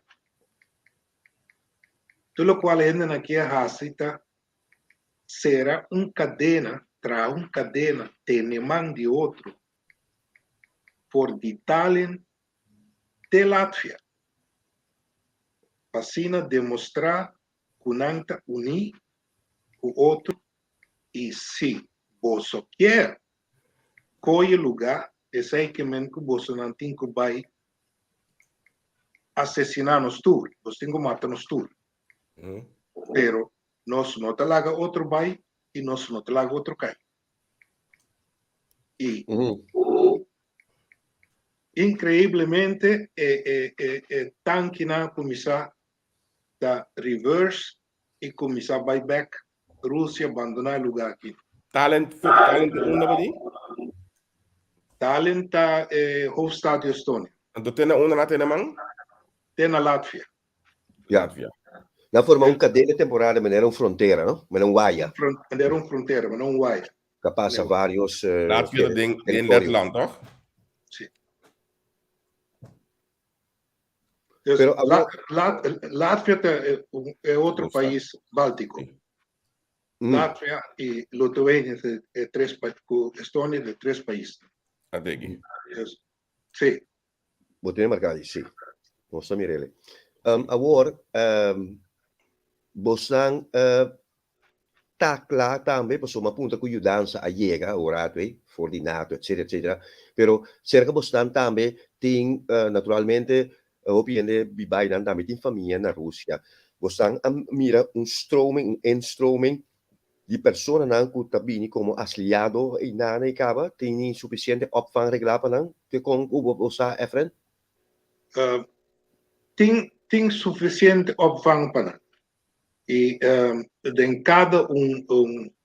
Tur locual hendenan kier haci ta cera un cadena, traha un cadena, tene man di otro for di Tallinn te Latvia pa asina demostra cu nan ta uni cu otro i si boso kier koye lugá, esei ke men ku bosonan tin ku bai asesiná nos tur, boso tin ku mata nos tur. Pero nos no ta laga otro bai i nos no ta laga otro kai. I inkreiblemente e e e e tankinan a kuminsá ta reverse i kuminsá bai bèk Rusia bandoná e lugá aki. Tallinn, Tallinn ta unda bo di? Tallinn ta e hoofdstad di Estonia. Anto te na unda nan tene man? Te na Latvia. Ja. Latvia. Nan forma un kadena temporal manera un frontera, no? Manera un waya. Manera un frontera, manera un waya. Ka pasa varios Latvia ta den den territorio. Letland, toch? Sí. Dus Pero awor Latvia ta e otro pais Baltico. Latvia y Lithuania ta e tres cu Estonia ta e tres pais. Adegi. Dus, sí. Bo tene marca ahí, sí. Nos ta mirele. Awor, bosnan Ta kla tambe pasobra mi a puntra ku yudansa a yega un ratu ei, for di nato etcetera etcetera, pero serka bosnan tambe tin naturalmente hopi hende biba einan tambe tin famia na Rusia. Bosnan a mira un stroming, un instroming di personanan ku ta bini komo asliado einan ei kaba? Tin sufisiente opvang reglá pa nan? Ke kon ku bo sa Efren? Tin tin sufisiente opvang pa nan. I den kada un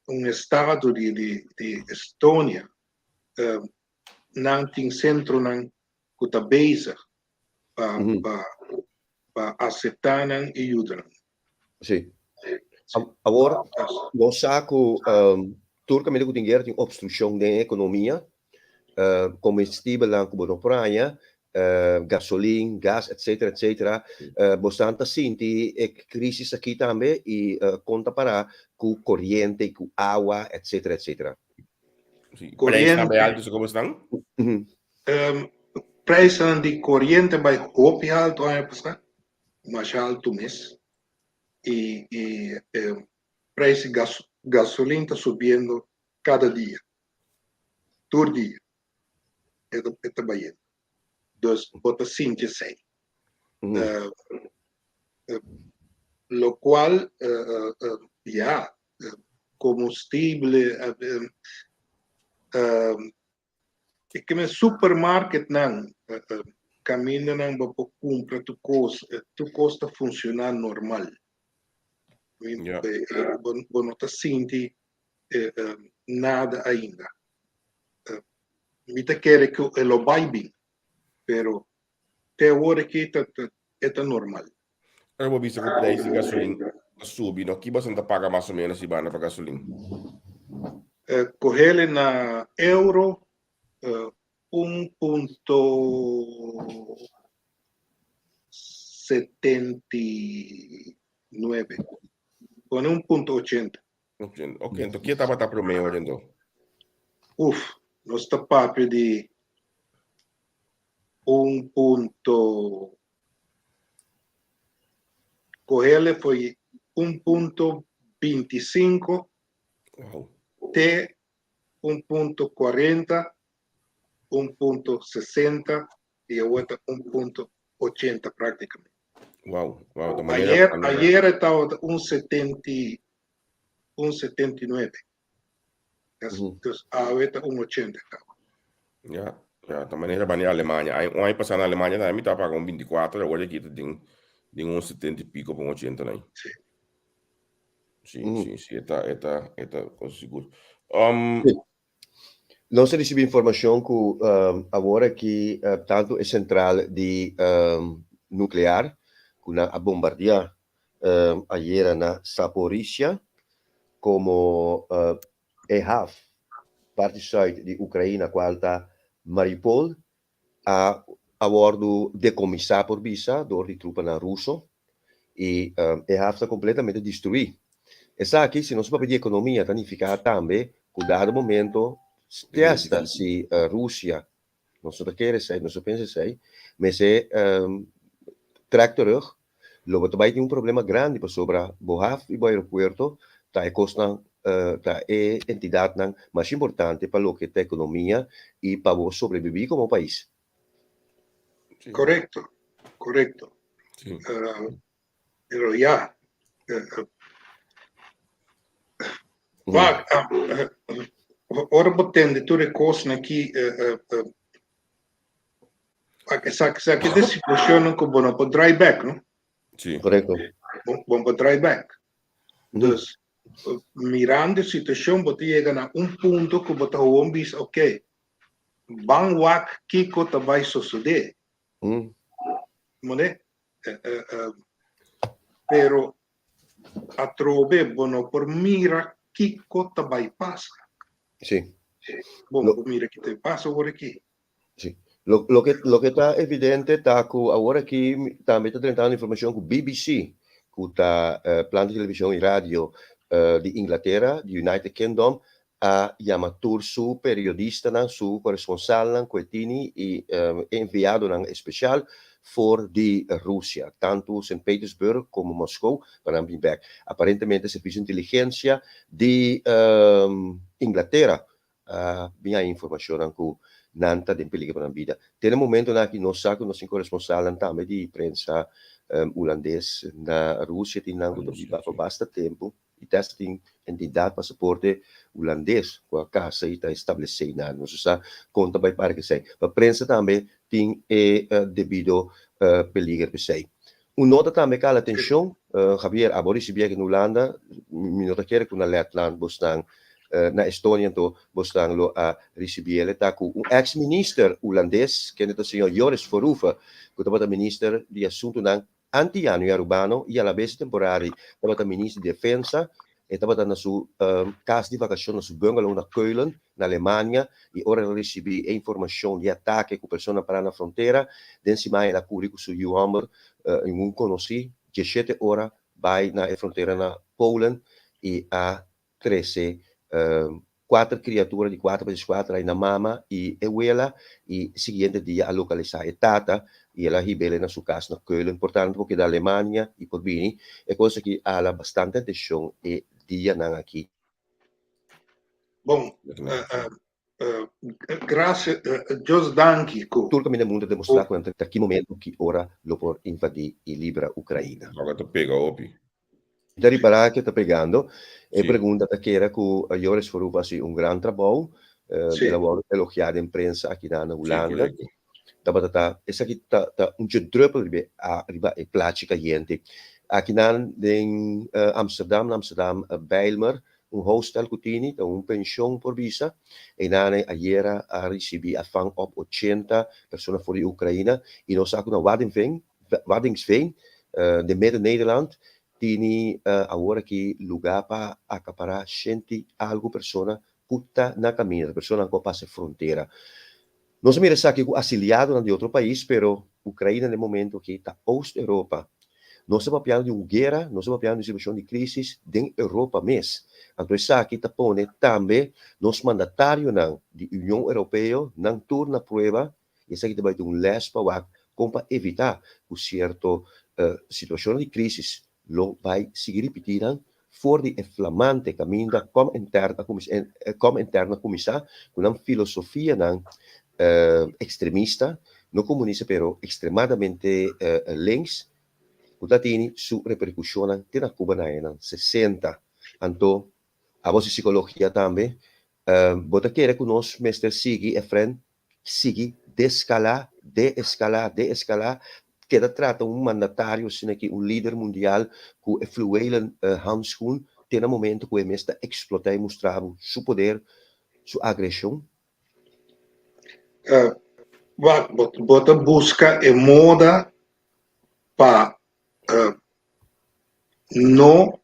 un estado di di Estonia nan tin sentronan ku ta bezig pa pa pa aseptá nan i yuda nan. Sí. Awor nos sa ku tur kaminda ku tin guera tin opstrukshon den ekonomia, komestibelnan ku bo no por haña, gasolin, gas, etcetera, etcetera. Bosan ta sinti e crisis aki tambe y con ta para cu coriente y cu awa, etcetera, etcetera? Sí, prijsnan bai alto, como están? Prijsnan di coriente bai hopi alto aña pasá, masha alto mes. Y y prijs di gas gasolin ta subiendo cada dia, tur dia. E ta e ta bayendo. Dus bo ta sinti esei. Uh, uh, locual uh, uh, ja, uh, combustible, uh, uh, ik me supermarket nan, uh, uh, Kamindanan bo por kumpra tur kos, tur kos ta funshoná normal. Bo no ta sinti nada ainda. Mi ta kere ku e lo bai bin, pero te awor aki ta e ta normal. Ora bo bisa ku preis di gasolin a subi, no? Ki boso ta paga mas o menos di banda pa gasolin? Kohele na euro un punto 79. Pone un punto 80. Ok, enton ke tabata promé ora enton? Uf, nos ta papia di un punto Kohele foi un punto 25 Wow. te un punto 40, un punto 60 y awor ta un punto 80 prácticamente. Wow, wow, ta manera, Ayer, manera. ayer estaba un 70, un 79. Dus, dus awe ta un 80 kaba. Ja, ja, ta manera bani Alemania. Ai, un aña pasá na Alemania tambe mi ta paga un 24, awor aki ta den, den un 70 y pico pa un 80 nai. Sí. Sí, sí, sí, e ta, e ta, e ta cosa sigur. Um, Sí. Nos a ricibi informacion cu awor aki tanto e central di nuclear cu nan a bombardea ayera na Zaporizhia como e haf parti zuid di Ucraina cual ta Mariupol a a wordo decomisa por bisa door di trupanan Ruso y e haf ta completamente destrui. Esaki si nos papia di economia ta nifica tambe cu dado momento te hasta si Rusia, nos no ta kere esey, nos no pensa esey, mester trek terug, lo bo ta bay tin un problema grandi pasobra bo haf y bo aeropuerto ta e cosnan, ta e entidadnan mas importante pa loke ta economia y pa bo sobrevivi como pais. Correcto, correcto. Pero ya, wak, ora bo tende tur e cosnan aki, wak, esaki, esaki ta situacionnan cu bo no por draai bek, no? Sí. Correcto. Bo, bo no por draai bek. Dus, mirando e situacion, bo ta yega na un punto cu bo ta gewoon bisa, ok, ban wak kico ta bay sosode. Mone? Pero atrobe bo no por mira kiko ta bai pasa. Sí. Bo no por mira kiko ta pasa awor aki. Sí. Lo, loke, loke ta evidente ta ku awor aki tambe ta drentando informashon ku BBC, ku ta plan di televishon i radio di Inglatera, di United Kingdom, a yama tur su periodistanan, su koresponsalnan ku e tini i e enviadonan espesial for di Rusia, tantu Sint Petersburg komo Moskou, pa nan bin bèk. Aparentemente Servisio di Inteligensia di Inglatera a bin haña informashonnan ku nan ta den peliger pa nan bida. Te na momentonan aki nos sa ku nos tin koresponsalnan tambe di prensa hulandes na Rusia, tin nan ku ta biba pa basta tempu. I tèst tin entidat pasaporte hulandes ku a kasa i ta establesé nan. Nos sa kon ta bai para esei. Pa prensa tambe tin e debido peliger p'esei. Un nota tambe kala atenshon, Javier, abo risibí aki na Hulanda, mi no ta kere ku na Letland bosnan, na Estonia anto bosnan lo a risibí el. E ta ku un eks minister hulandes, kende ta señor Joris Verhoeven, ku tabata minister di asuntunan Antiano i Arubano i alabes e temporada ei tabata minister di defensa. E tabata na su kas di vakashon na su bungalow na Keulen, na Alemania, i ora el a risibí e informashon di e atake ku persona pará na frontera, den siman el a kuri ku su yu hòmber, un konosí, dieshete ora bai na e frontera na Polen i a trese kuater kriatura di kuater pa dieskuater ai na mama i e wela i siguiente dia a lokalisá e tata i el a hib'el na su kas na Keulen. Por tanto por keda Alemania i por bini e kos aki a hala bastante atenshon e dianan aki. Bon, gracia, Dios danki ku. Tur kaminda mundu a demostrá ku nan ta ki momento, ki ora lo por invadí i libra Ukraina. Loke ta pega hopi. Ta ripará ke ta pegando. E pregunta ta keda ku Joris Verhoef a hasi un gran trabou. El a wòrdu elogiá den prensa aki na Hulanda. tabata ta esaki ta ta un dje druppel riba e riba e plachi kayente. Akinan den Amsterdam, na Amsterdam Bijlmer, un hostel ku tini, ta un penshon por bisa. Einan ayera a risibí a vang op ochenta persona for di Ukraina i nos sa ku na Waddinxveen, Waddinxveen, den Midden Nederland, tini awor aki lugá pa akapará shenti algu persona ku ta na kaminda, personanan ku a pasa e frontera. Nos a mira esaki ku asiliadonan di otro pais, pero Ukraina na e momento aki ta Oost Europa. Nos ta papiando di un guera, nos ta papiando di un situashon di krisis den Europa mes. Anto esaki ta pone tambe nos mandatarionan di Union Europeo nan tur na prueba i esaki ta bai ta un lès pa wak kon pa evitá ku sierto situashonnan di krisis lo bai sigui ripití nan for di e flamante kaminda Comintern a kuminsá Comintern a kuminsá ku nan filosofianan ekstremista, no komunista pero ekstremadamente links, ku ta tini su reperkushonnan te na Cuba na añanan sesenta. Anto, abo si sikologia tambe, bo ta kere ku nos mester sigui, Efren, sigui deskalá, deeskalá, deeskalá, keda trata un mandatario asina aki, un lider mundial ku e fluwelen handschoen te na momento ku e mes ta eksplotá i mustra bo su poder, su agreshon? Wak, bo ta buska e moda pa no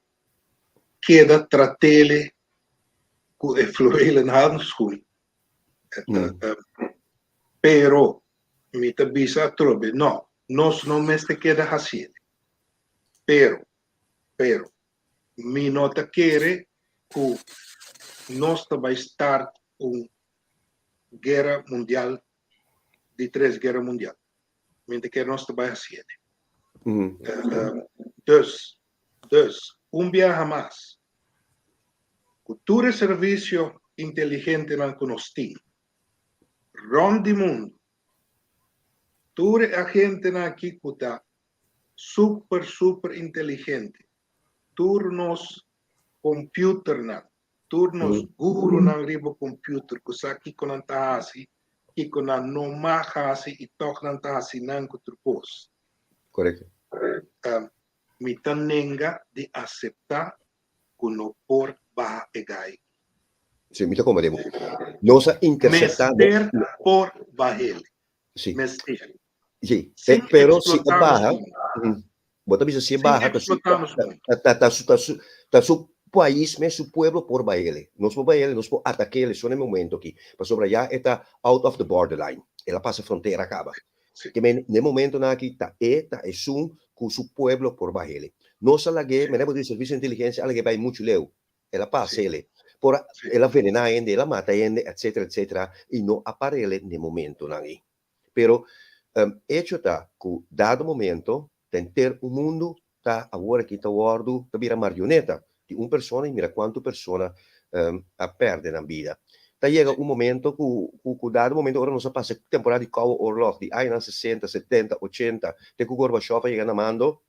keda trat'ele ku e fluwelen handschoen. Pero mi ta bisa atrobe, no, nos no mester keda hasié. Pero, pero, mi no ta kere ku nos ta bai start un guera mundial, di tres guera mundial. Mi ta kere nos ta bai hasié. Dus, dus, un biaha mas, ku tur e servisio inteligentenan ku nos tin rònt di mundu, tur e agentenan aki ku ta super super inteligente, tur nos kompiuternan, tur nos gurunan riba kompiuter ku sa kiko nan ta hasi, kiko nan no mag hasi i tòg nan ta hasi nan ku tur kos. Korekto. Mi ta nenga di aseptá ku no por baha e gai. Sí, mi ta komprendé bo. Nos a interseptá. Mester por bah'el. Sí. Mester. Sí, Sin pero si e eksplotá nos baha, mundu. bo ta bisa si e Sin baha, ta su, eksplotá nos mundu. ta, ta, ta su, ta su, ta su pais mes, su pueblo por bah'el. Nos por bah'el, nos por atak'el so na e momento aki. Pasobra ya e ta out of the borderline. El a pasa frontera kaba. Ke men n'e momentonan aki ta e ta esun ku su pueblo por bah'ele. Nos a lag'é, mene bo di servicio di inteligencia a lag'é bai muchu leu. El a pas'ele. Por a, el a venená hende, el a mata hende, etcetera, etcetera, i no a par'ele n'e momentonan ei. Pero, hecho ta ku dado momento ta henter un mundu ta awor aki ta wòrdu ta bira marioneta di un persona i mira kuantu persona a pèrdè nan bida. Ta yega un momento ku ku dado momento ora nos a pasa e temporada di Koude Oorlog di añanan sesenta, setenta, ochenta te ku Gorbachev a yega na mando,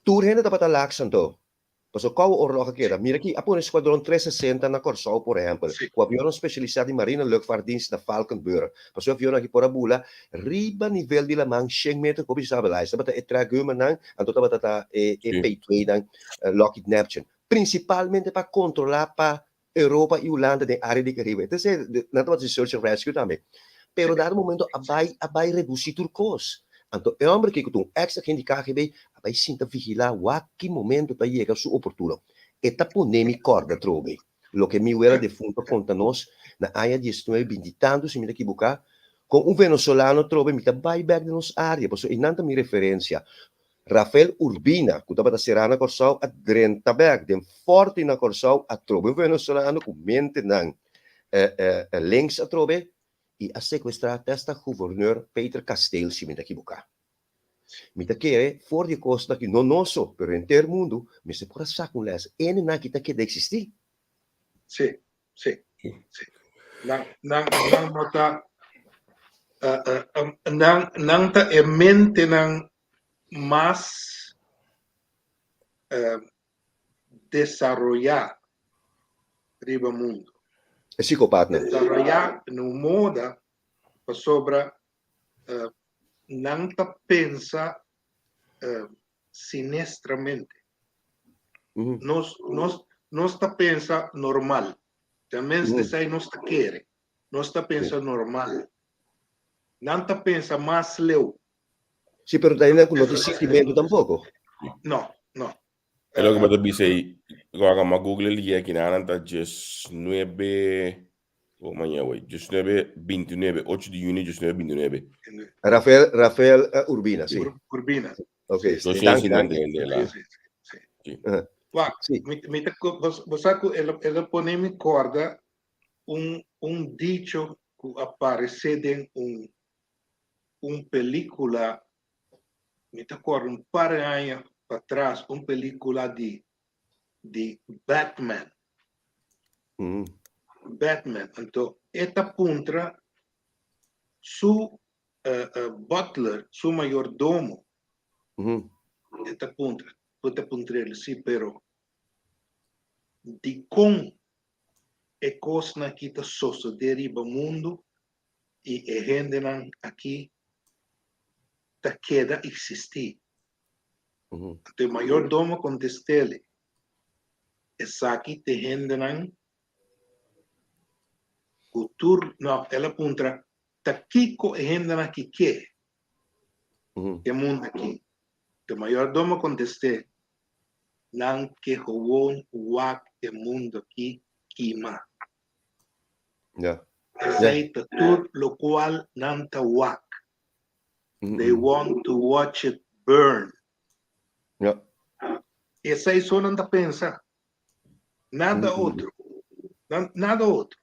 tur hende tabata laks anto. Pasobra Koude Oorlog a keda. Mira aki a pone Squadron 360 na Kòrsou por ehèmpel, ku avionnan spesialisá di Marine Luchtvaartdienst na Valkenburg. Pasobra e avionnan aki por a bula riba nivel di laman shen meter ku hopi stabilize. Tabata e Trägummernan, anto tabata ta e P-tweenan Lockheed Neptune. Prinsipalmente pa kontrolá pa Europa i Hulanda den área di Karibe. Entonces, nan tabata hasi search and rescue tambe. Pero dado momento a bai a bai redusí tur kos. Anto e hòmber aki ku ta un èks agent di KGB a bai sinta vigilá wak ki momento ta yega su oportuno. E ta pone mi kòrda atrobe loke mi wela defunto a konta nos na aña diesnuebe binti tantu, si mi ta kibuká, kon un venezolano atrobe mi ta bai bèk den nos área pasobra einan ta mi referensia. Rafael Urbina, ku tabata será na Kòrsou, a drenta bèk den Fòrti na Kòrsou atrobe un venezolano ku mentenan links atrobe i a sekuestrá testa guverneur Peter Kasteel, si mi ta kibuká. Mi ta kere for di e kosnan aki, no nos so, pero henter mundu mester por a saka un lès. Hendenan aki ta keda eksistí. Sí, sí, sí. Nan, nan, nan no ta, nan, nan ta e mentenan mas desaroyá riba mundu. E psikopatnan. Desaroyá na un moda pasobra Nan ta pensa sinistramente. Nos, nos, nos ta pensa normal. Tenminste, esei nos ta kere. Nos ta pensa normal. Nan ta pensa mas leu. Sí, pero ta nan ku no tin sintimentu tampoko. No, no. E loke bo ta bisa ei, wak m'a google liye aki nan ta diesnuebe, oh maña wey, diesnuebe bintinuebe, ocho di juni diesnuebe bintinuebe. Rafael, Rafael Urbina, sí. Urbina. Ok, Dos danki, ciento danki. cincuenta hende la. Sí, sí, sí. Sí. Wak, Sí. mi, mi ta, bo sa ku el, el a pone mi korda un, un dicho ku a parece den un, un película, mi ta korda un par de aña patras, un película di, di Batman. Batman. Anto, e ta puntra su butler, su mayordomo, e ta puntra, e ta puntr'el, sí, pero dikon e kosnan aki ta sosodé riba mundu i e hendenan aki ta keda eksistí? Anto e mayordomo a kontest'el, Esaki ta e hendenan ku tur, no, el a puntra, Ta kiko e hendenan aki ke e mundu aki? E mayordomo a kontest'é, Nan ke gewoon wak e mundu aki kima. Esei ta tur lokual nan ta wak. They want to watch it burn. Esei so nan ta pensa. Nada otro. Nada otro.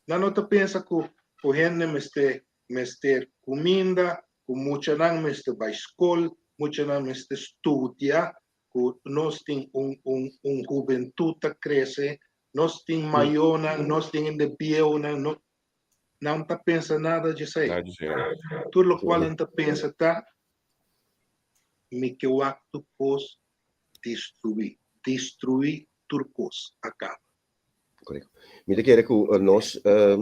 Nan no ta pensa ku ku hende mester mester kuminda, ku muchanan mester bai skol, muchanan mester studia, ku nos tin un un un hubentut ta krese, nos tin mayonan, nos tin hende bieunan, no nan ta pensa nada djesei. Nada djesei, no. Tur lokual nan ta pensa ta mi ke wak tur kos destruí, destruí tur kos a kaba. Correcto. Mi ta kere ku nos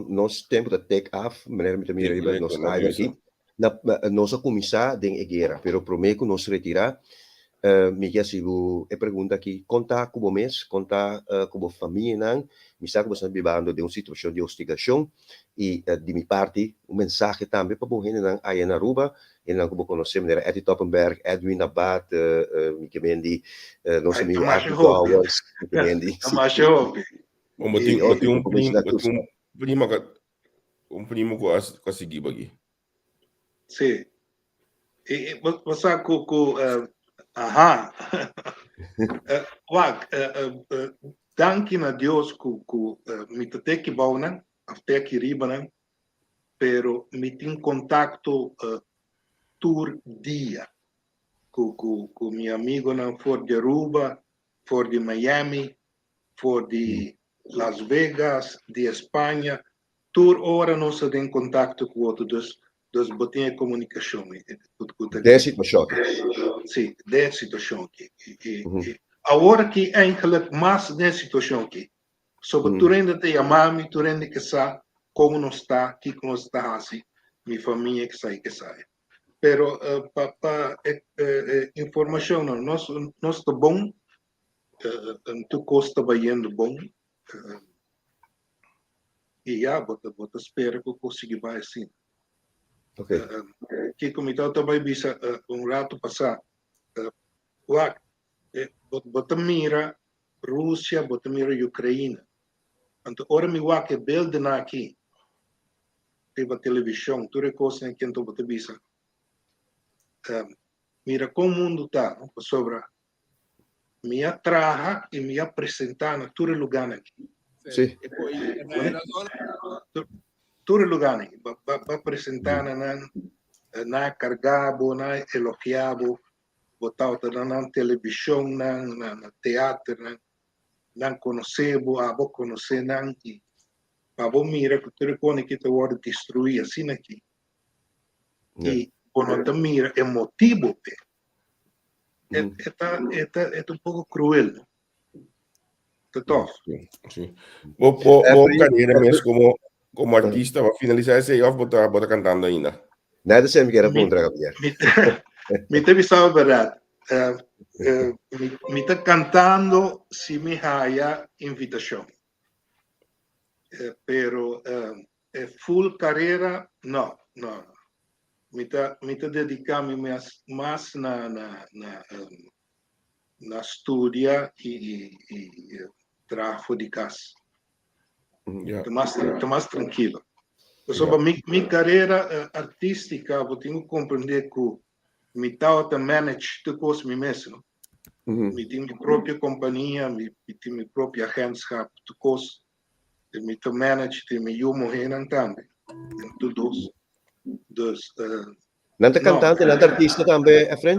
nos tempo ta take af, manera mi ta mira riba nos timer aki. Na, nos a kuminsá den e guera, pero promé ku nos retirá, mi ke hasi bo e pregunta aki, kon ta ku bo mes, kon ta ku bo famianan? Mi sa ku bo sta bibando den un situashon di hostigashon i di mi parti un mensahe tambe pa bo hendenan aya na Aruba, hendenan ku bo konosé manera Etty Toppenberg, Edwin Abad, mi ke mendi nos Ay, amigu ta masha Arthur hopi. Dowers, mi ke mendi. Ta masha hopi. Bon, bo tin, bo tin un primo, bo tin un primo ka, un primo ku a, ku a sigui bo aki. Sí. E, e, bo, bo sa ku, ku, eh, aha. Eh, wak, eh, eh, eh, danki na Dios ku, ku eh, mi ta te aki bounan, of te aki ribanan, pero mi tin contacto tur dia cu cu cu mi amigonan for di Aruba, for di Miami, for di Las Vegas, di España, tur ora nos ta den contacto cu otro, dus dus bo tin e comunicacion cu cu ta Den situacion aki. Si, den situacion aki. I i awor aki eigenlijk mas den situacion aki. Soba tur hende ta yama mi, tur hende ke sa kon nos ta, kiko nos ta hasi, mi famia ke sa i ke sa. Pero pa pa e informashonnan nos nos ta bon, tur kos ta bayendo bon i ya bo ta bo ta spera ku kos sigui bai asina. Kiko mi tabata bai bisa un ratu pasá, wak bo ta mira Rusia, bo ta mira Ukraina. Anto ora mi wak e beeldennan aki riba televishon, tur e kosnan aki, anto bo ta bisa, mira kon mundu ta, no? Pasobra mi a traha i mi a presentá na tur e lugánan aki. Sí. Tur e lugánan aki. Ba, ba, ba presentá na nan, nan a kargá bo, nan a elogiá bo, bo tabata na nan televishonnan, na na teaternan, nan konosé bo, abo konosé nan i pa bo mira ku tur e kos aki ta wòrdu destruí asina aki i bo no ta mira e motibu p'e. E e ta e ta e ta un poko kruel, no? Ta tòf. Sí. Bo bo bo karera mes komo komo artista, bo a finalisá esei òf bo ta bo ta kantando ainda? Net esei mi kier a puntra, Javier. Mi ta bisa bo berdad. Mi ta cantando si mi haya invitacion. Pero e full carera, no, no. Mi ta, mi ta dedica mi mes mas na, na, na, na studia y, y, y traha for di cas. Ta mas, ta mas trankilo. Pasobra mi, mi carera artistica, bo tin cu comprende cu mi tawata manage tur cos mi mes, no? Mi tin mi propio compania, mi, mi tin mi propio agentschap, tur cos. Mi ta manage, tin mi yu muhernan tambe, tur dos. Dus, Nan ta cantante, nan ta artista tambe, Efren?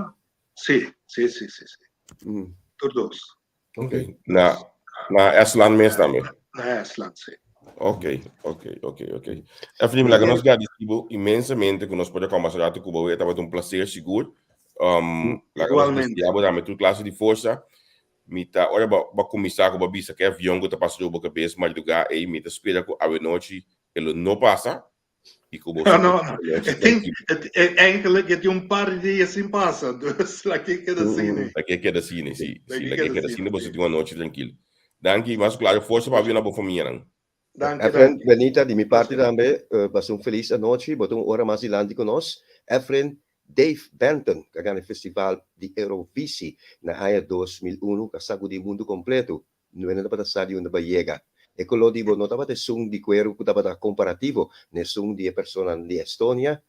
Si, si, si, si, si. Tur dos. Ok. Na, na Estland mes tambe? Na Estland, si. Ok, ok, ok, ok. Efraim, laga nos gradisí bo inmensamente ku nos por a kombersa rato ku bo. Tabata un plaser sigur. Laga nos deseá bo tambe tur klase di forsa. Mi ta, ora bo a kuminsá ku bo a bisa ku e avion ku ta pasa riba bo kabes mardugá ei, mi ta spera ku awenochi e lo no pasa. Y cu boso No, no, no. Het tin, het, eigenlijk het un par di dia sin pasa, dus laki keda sine. Laki keda sine, si. Si, laki keda sine, boso tin un anochi trankil. Danki, mas claro, forsa pa na bo famianan. Danki, Efren, danki. Benita, di mi parti tambe, pasa un felis anochi, bo ta un ora mas dilanti cu nos. Efren, Dave Benton, cu a gana e festival di Eurovisi na aña 2001, cu a sacudi mundu completo. Nuene tabata sa di unda bo a yega. E koló di bo no tabata esun di kueru ku tabata komparativo na esun di e personanan di Estonia,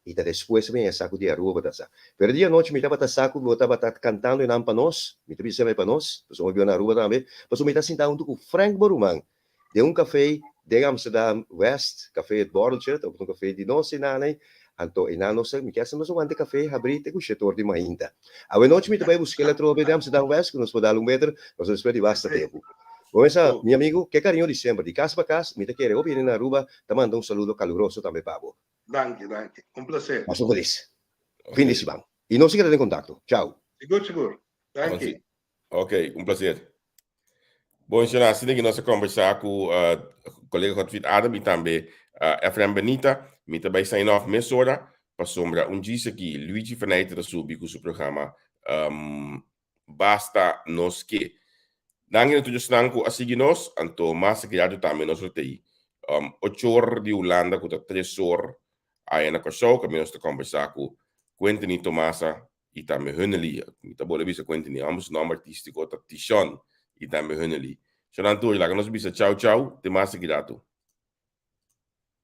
i ta despues mi a sa ku di Aruba bo ta sa. Pero di anochi mi tabata sa ku bo tabata kantando enan pa nos, mi ta bisa esei pa nos, pasobra mi biba na Aruba tambe, pasobra mi ta sinta huntu ku Frank bo ruman den un kafé den Amsterdam West, Café Het Borreltje, tabata un kafé di nos einan ei, anto einan nos a, mi kier sa nos a wanta e kafé habrí te ku shetor di mainta. Awe nochi mi ta bai busk'el atrobe den Amsterdam West ku nos por dal un beter, nos a despues di basta tempu. Bo mesa, mi amigu, ke kariño di semper, di kas pa kas, mi ta kere hopi hende na Aruba ta manda un saludo kaluroso tambe pa bo. Danki, danki. Un placer. Pasa felis. Fin di siman. I nos a keda den kontakto. Chao. Sigur, sigur. Danki. Ok, un placer. Bon, señora, asina que nos a conversa cu uh, colega Godfried Adam y tambe uh, Efraim Benita. Mi ta bay sign off mesora pasobra un djis aki Luigi Faneyte ta subi cu su programa um, Basta Nos Ke. Danki na tur esnan cu a sigui nos, anto mas grado tambe nos lo tei. Um, ochor di Hulanda cu ta tresor aya na Kòrsou, caminda nos ta conversa cu Quentin Tomasa i tambe Hunnely. Mi ta bolbe bisa Quentin, ambos su nomber artístico ta Tishon i tambe Hunnely. Shonan tur, laga nos bisa chau chau, te mas aki ratu.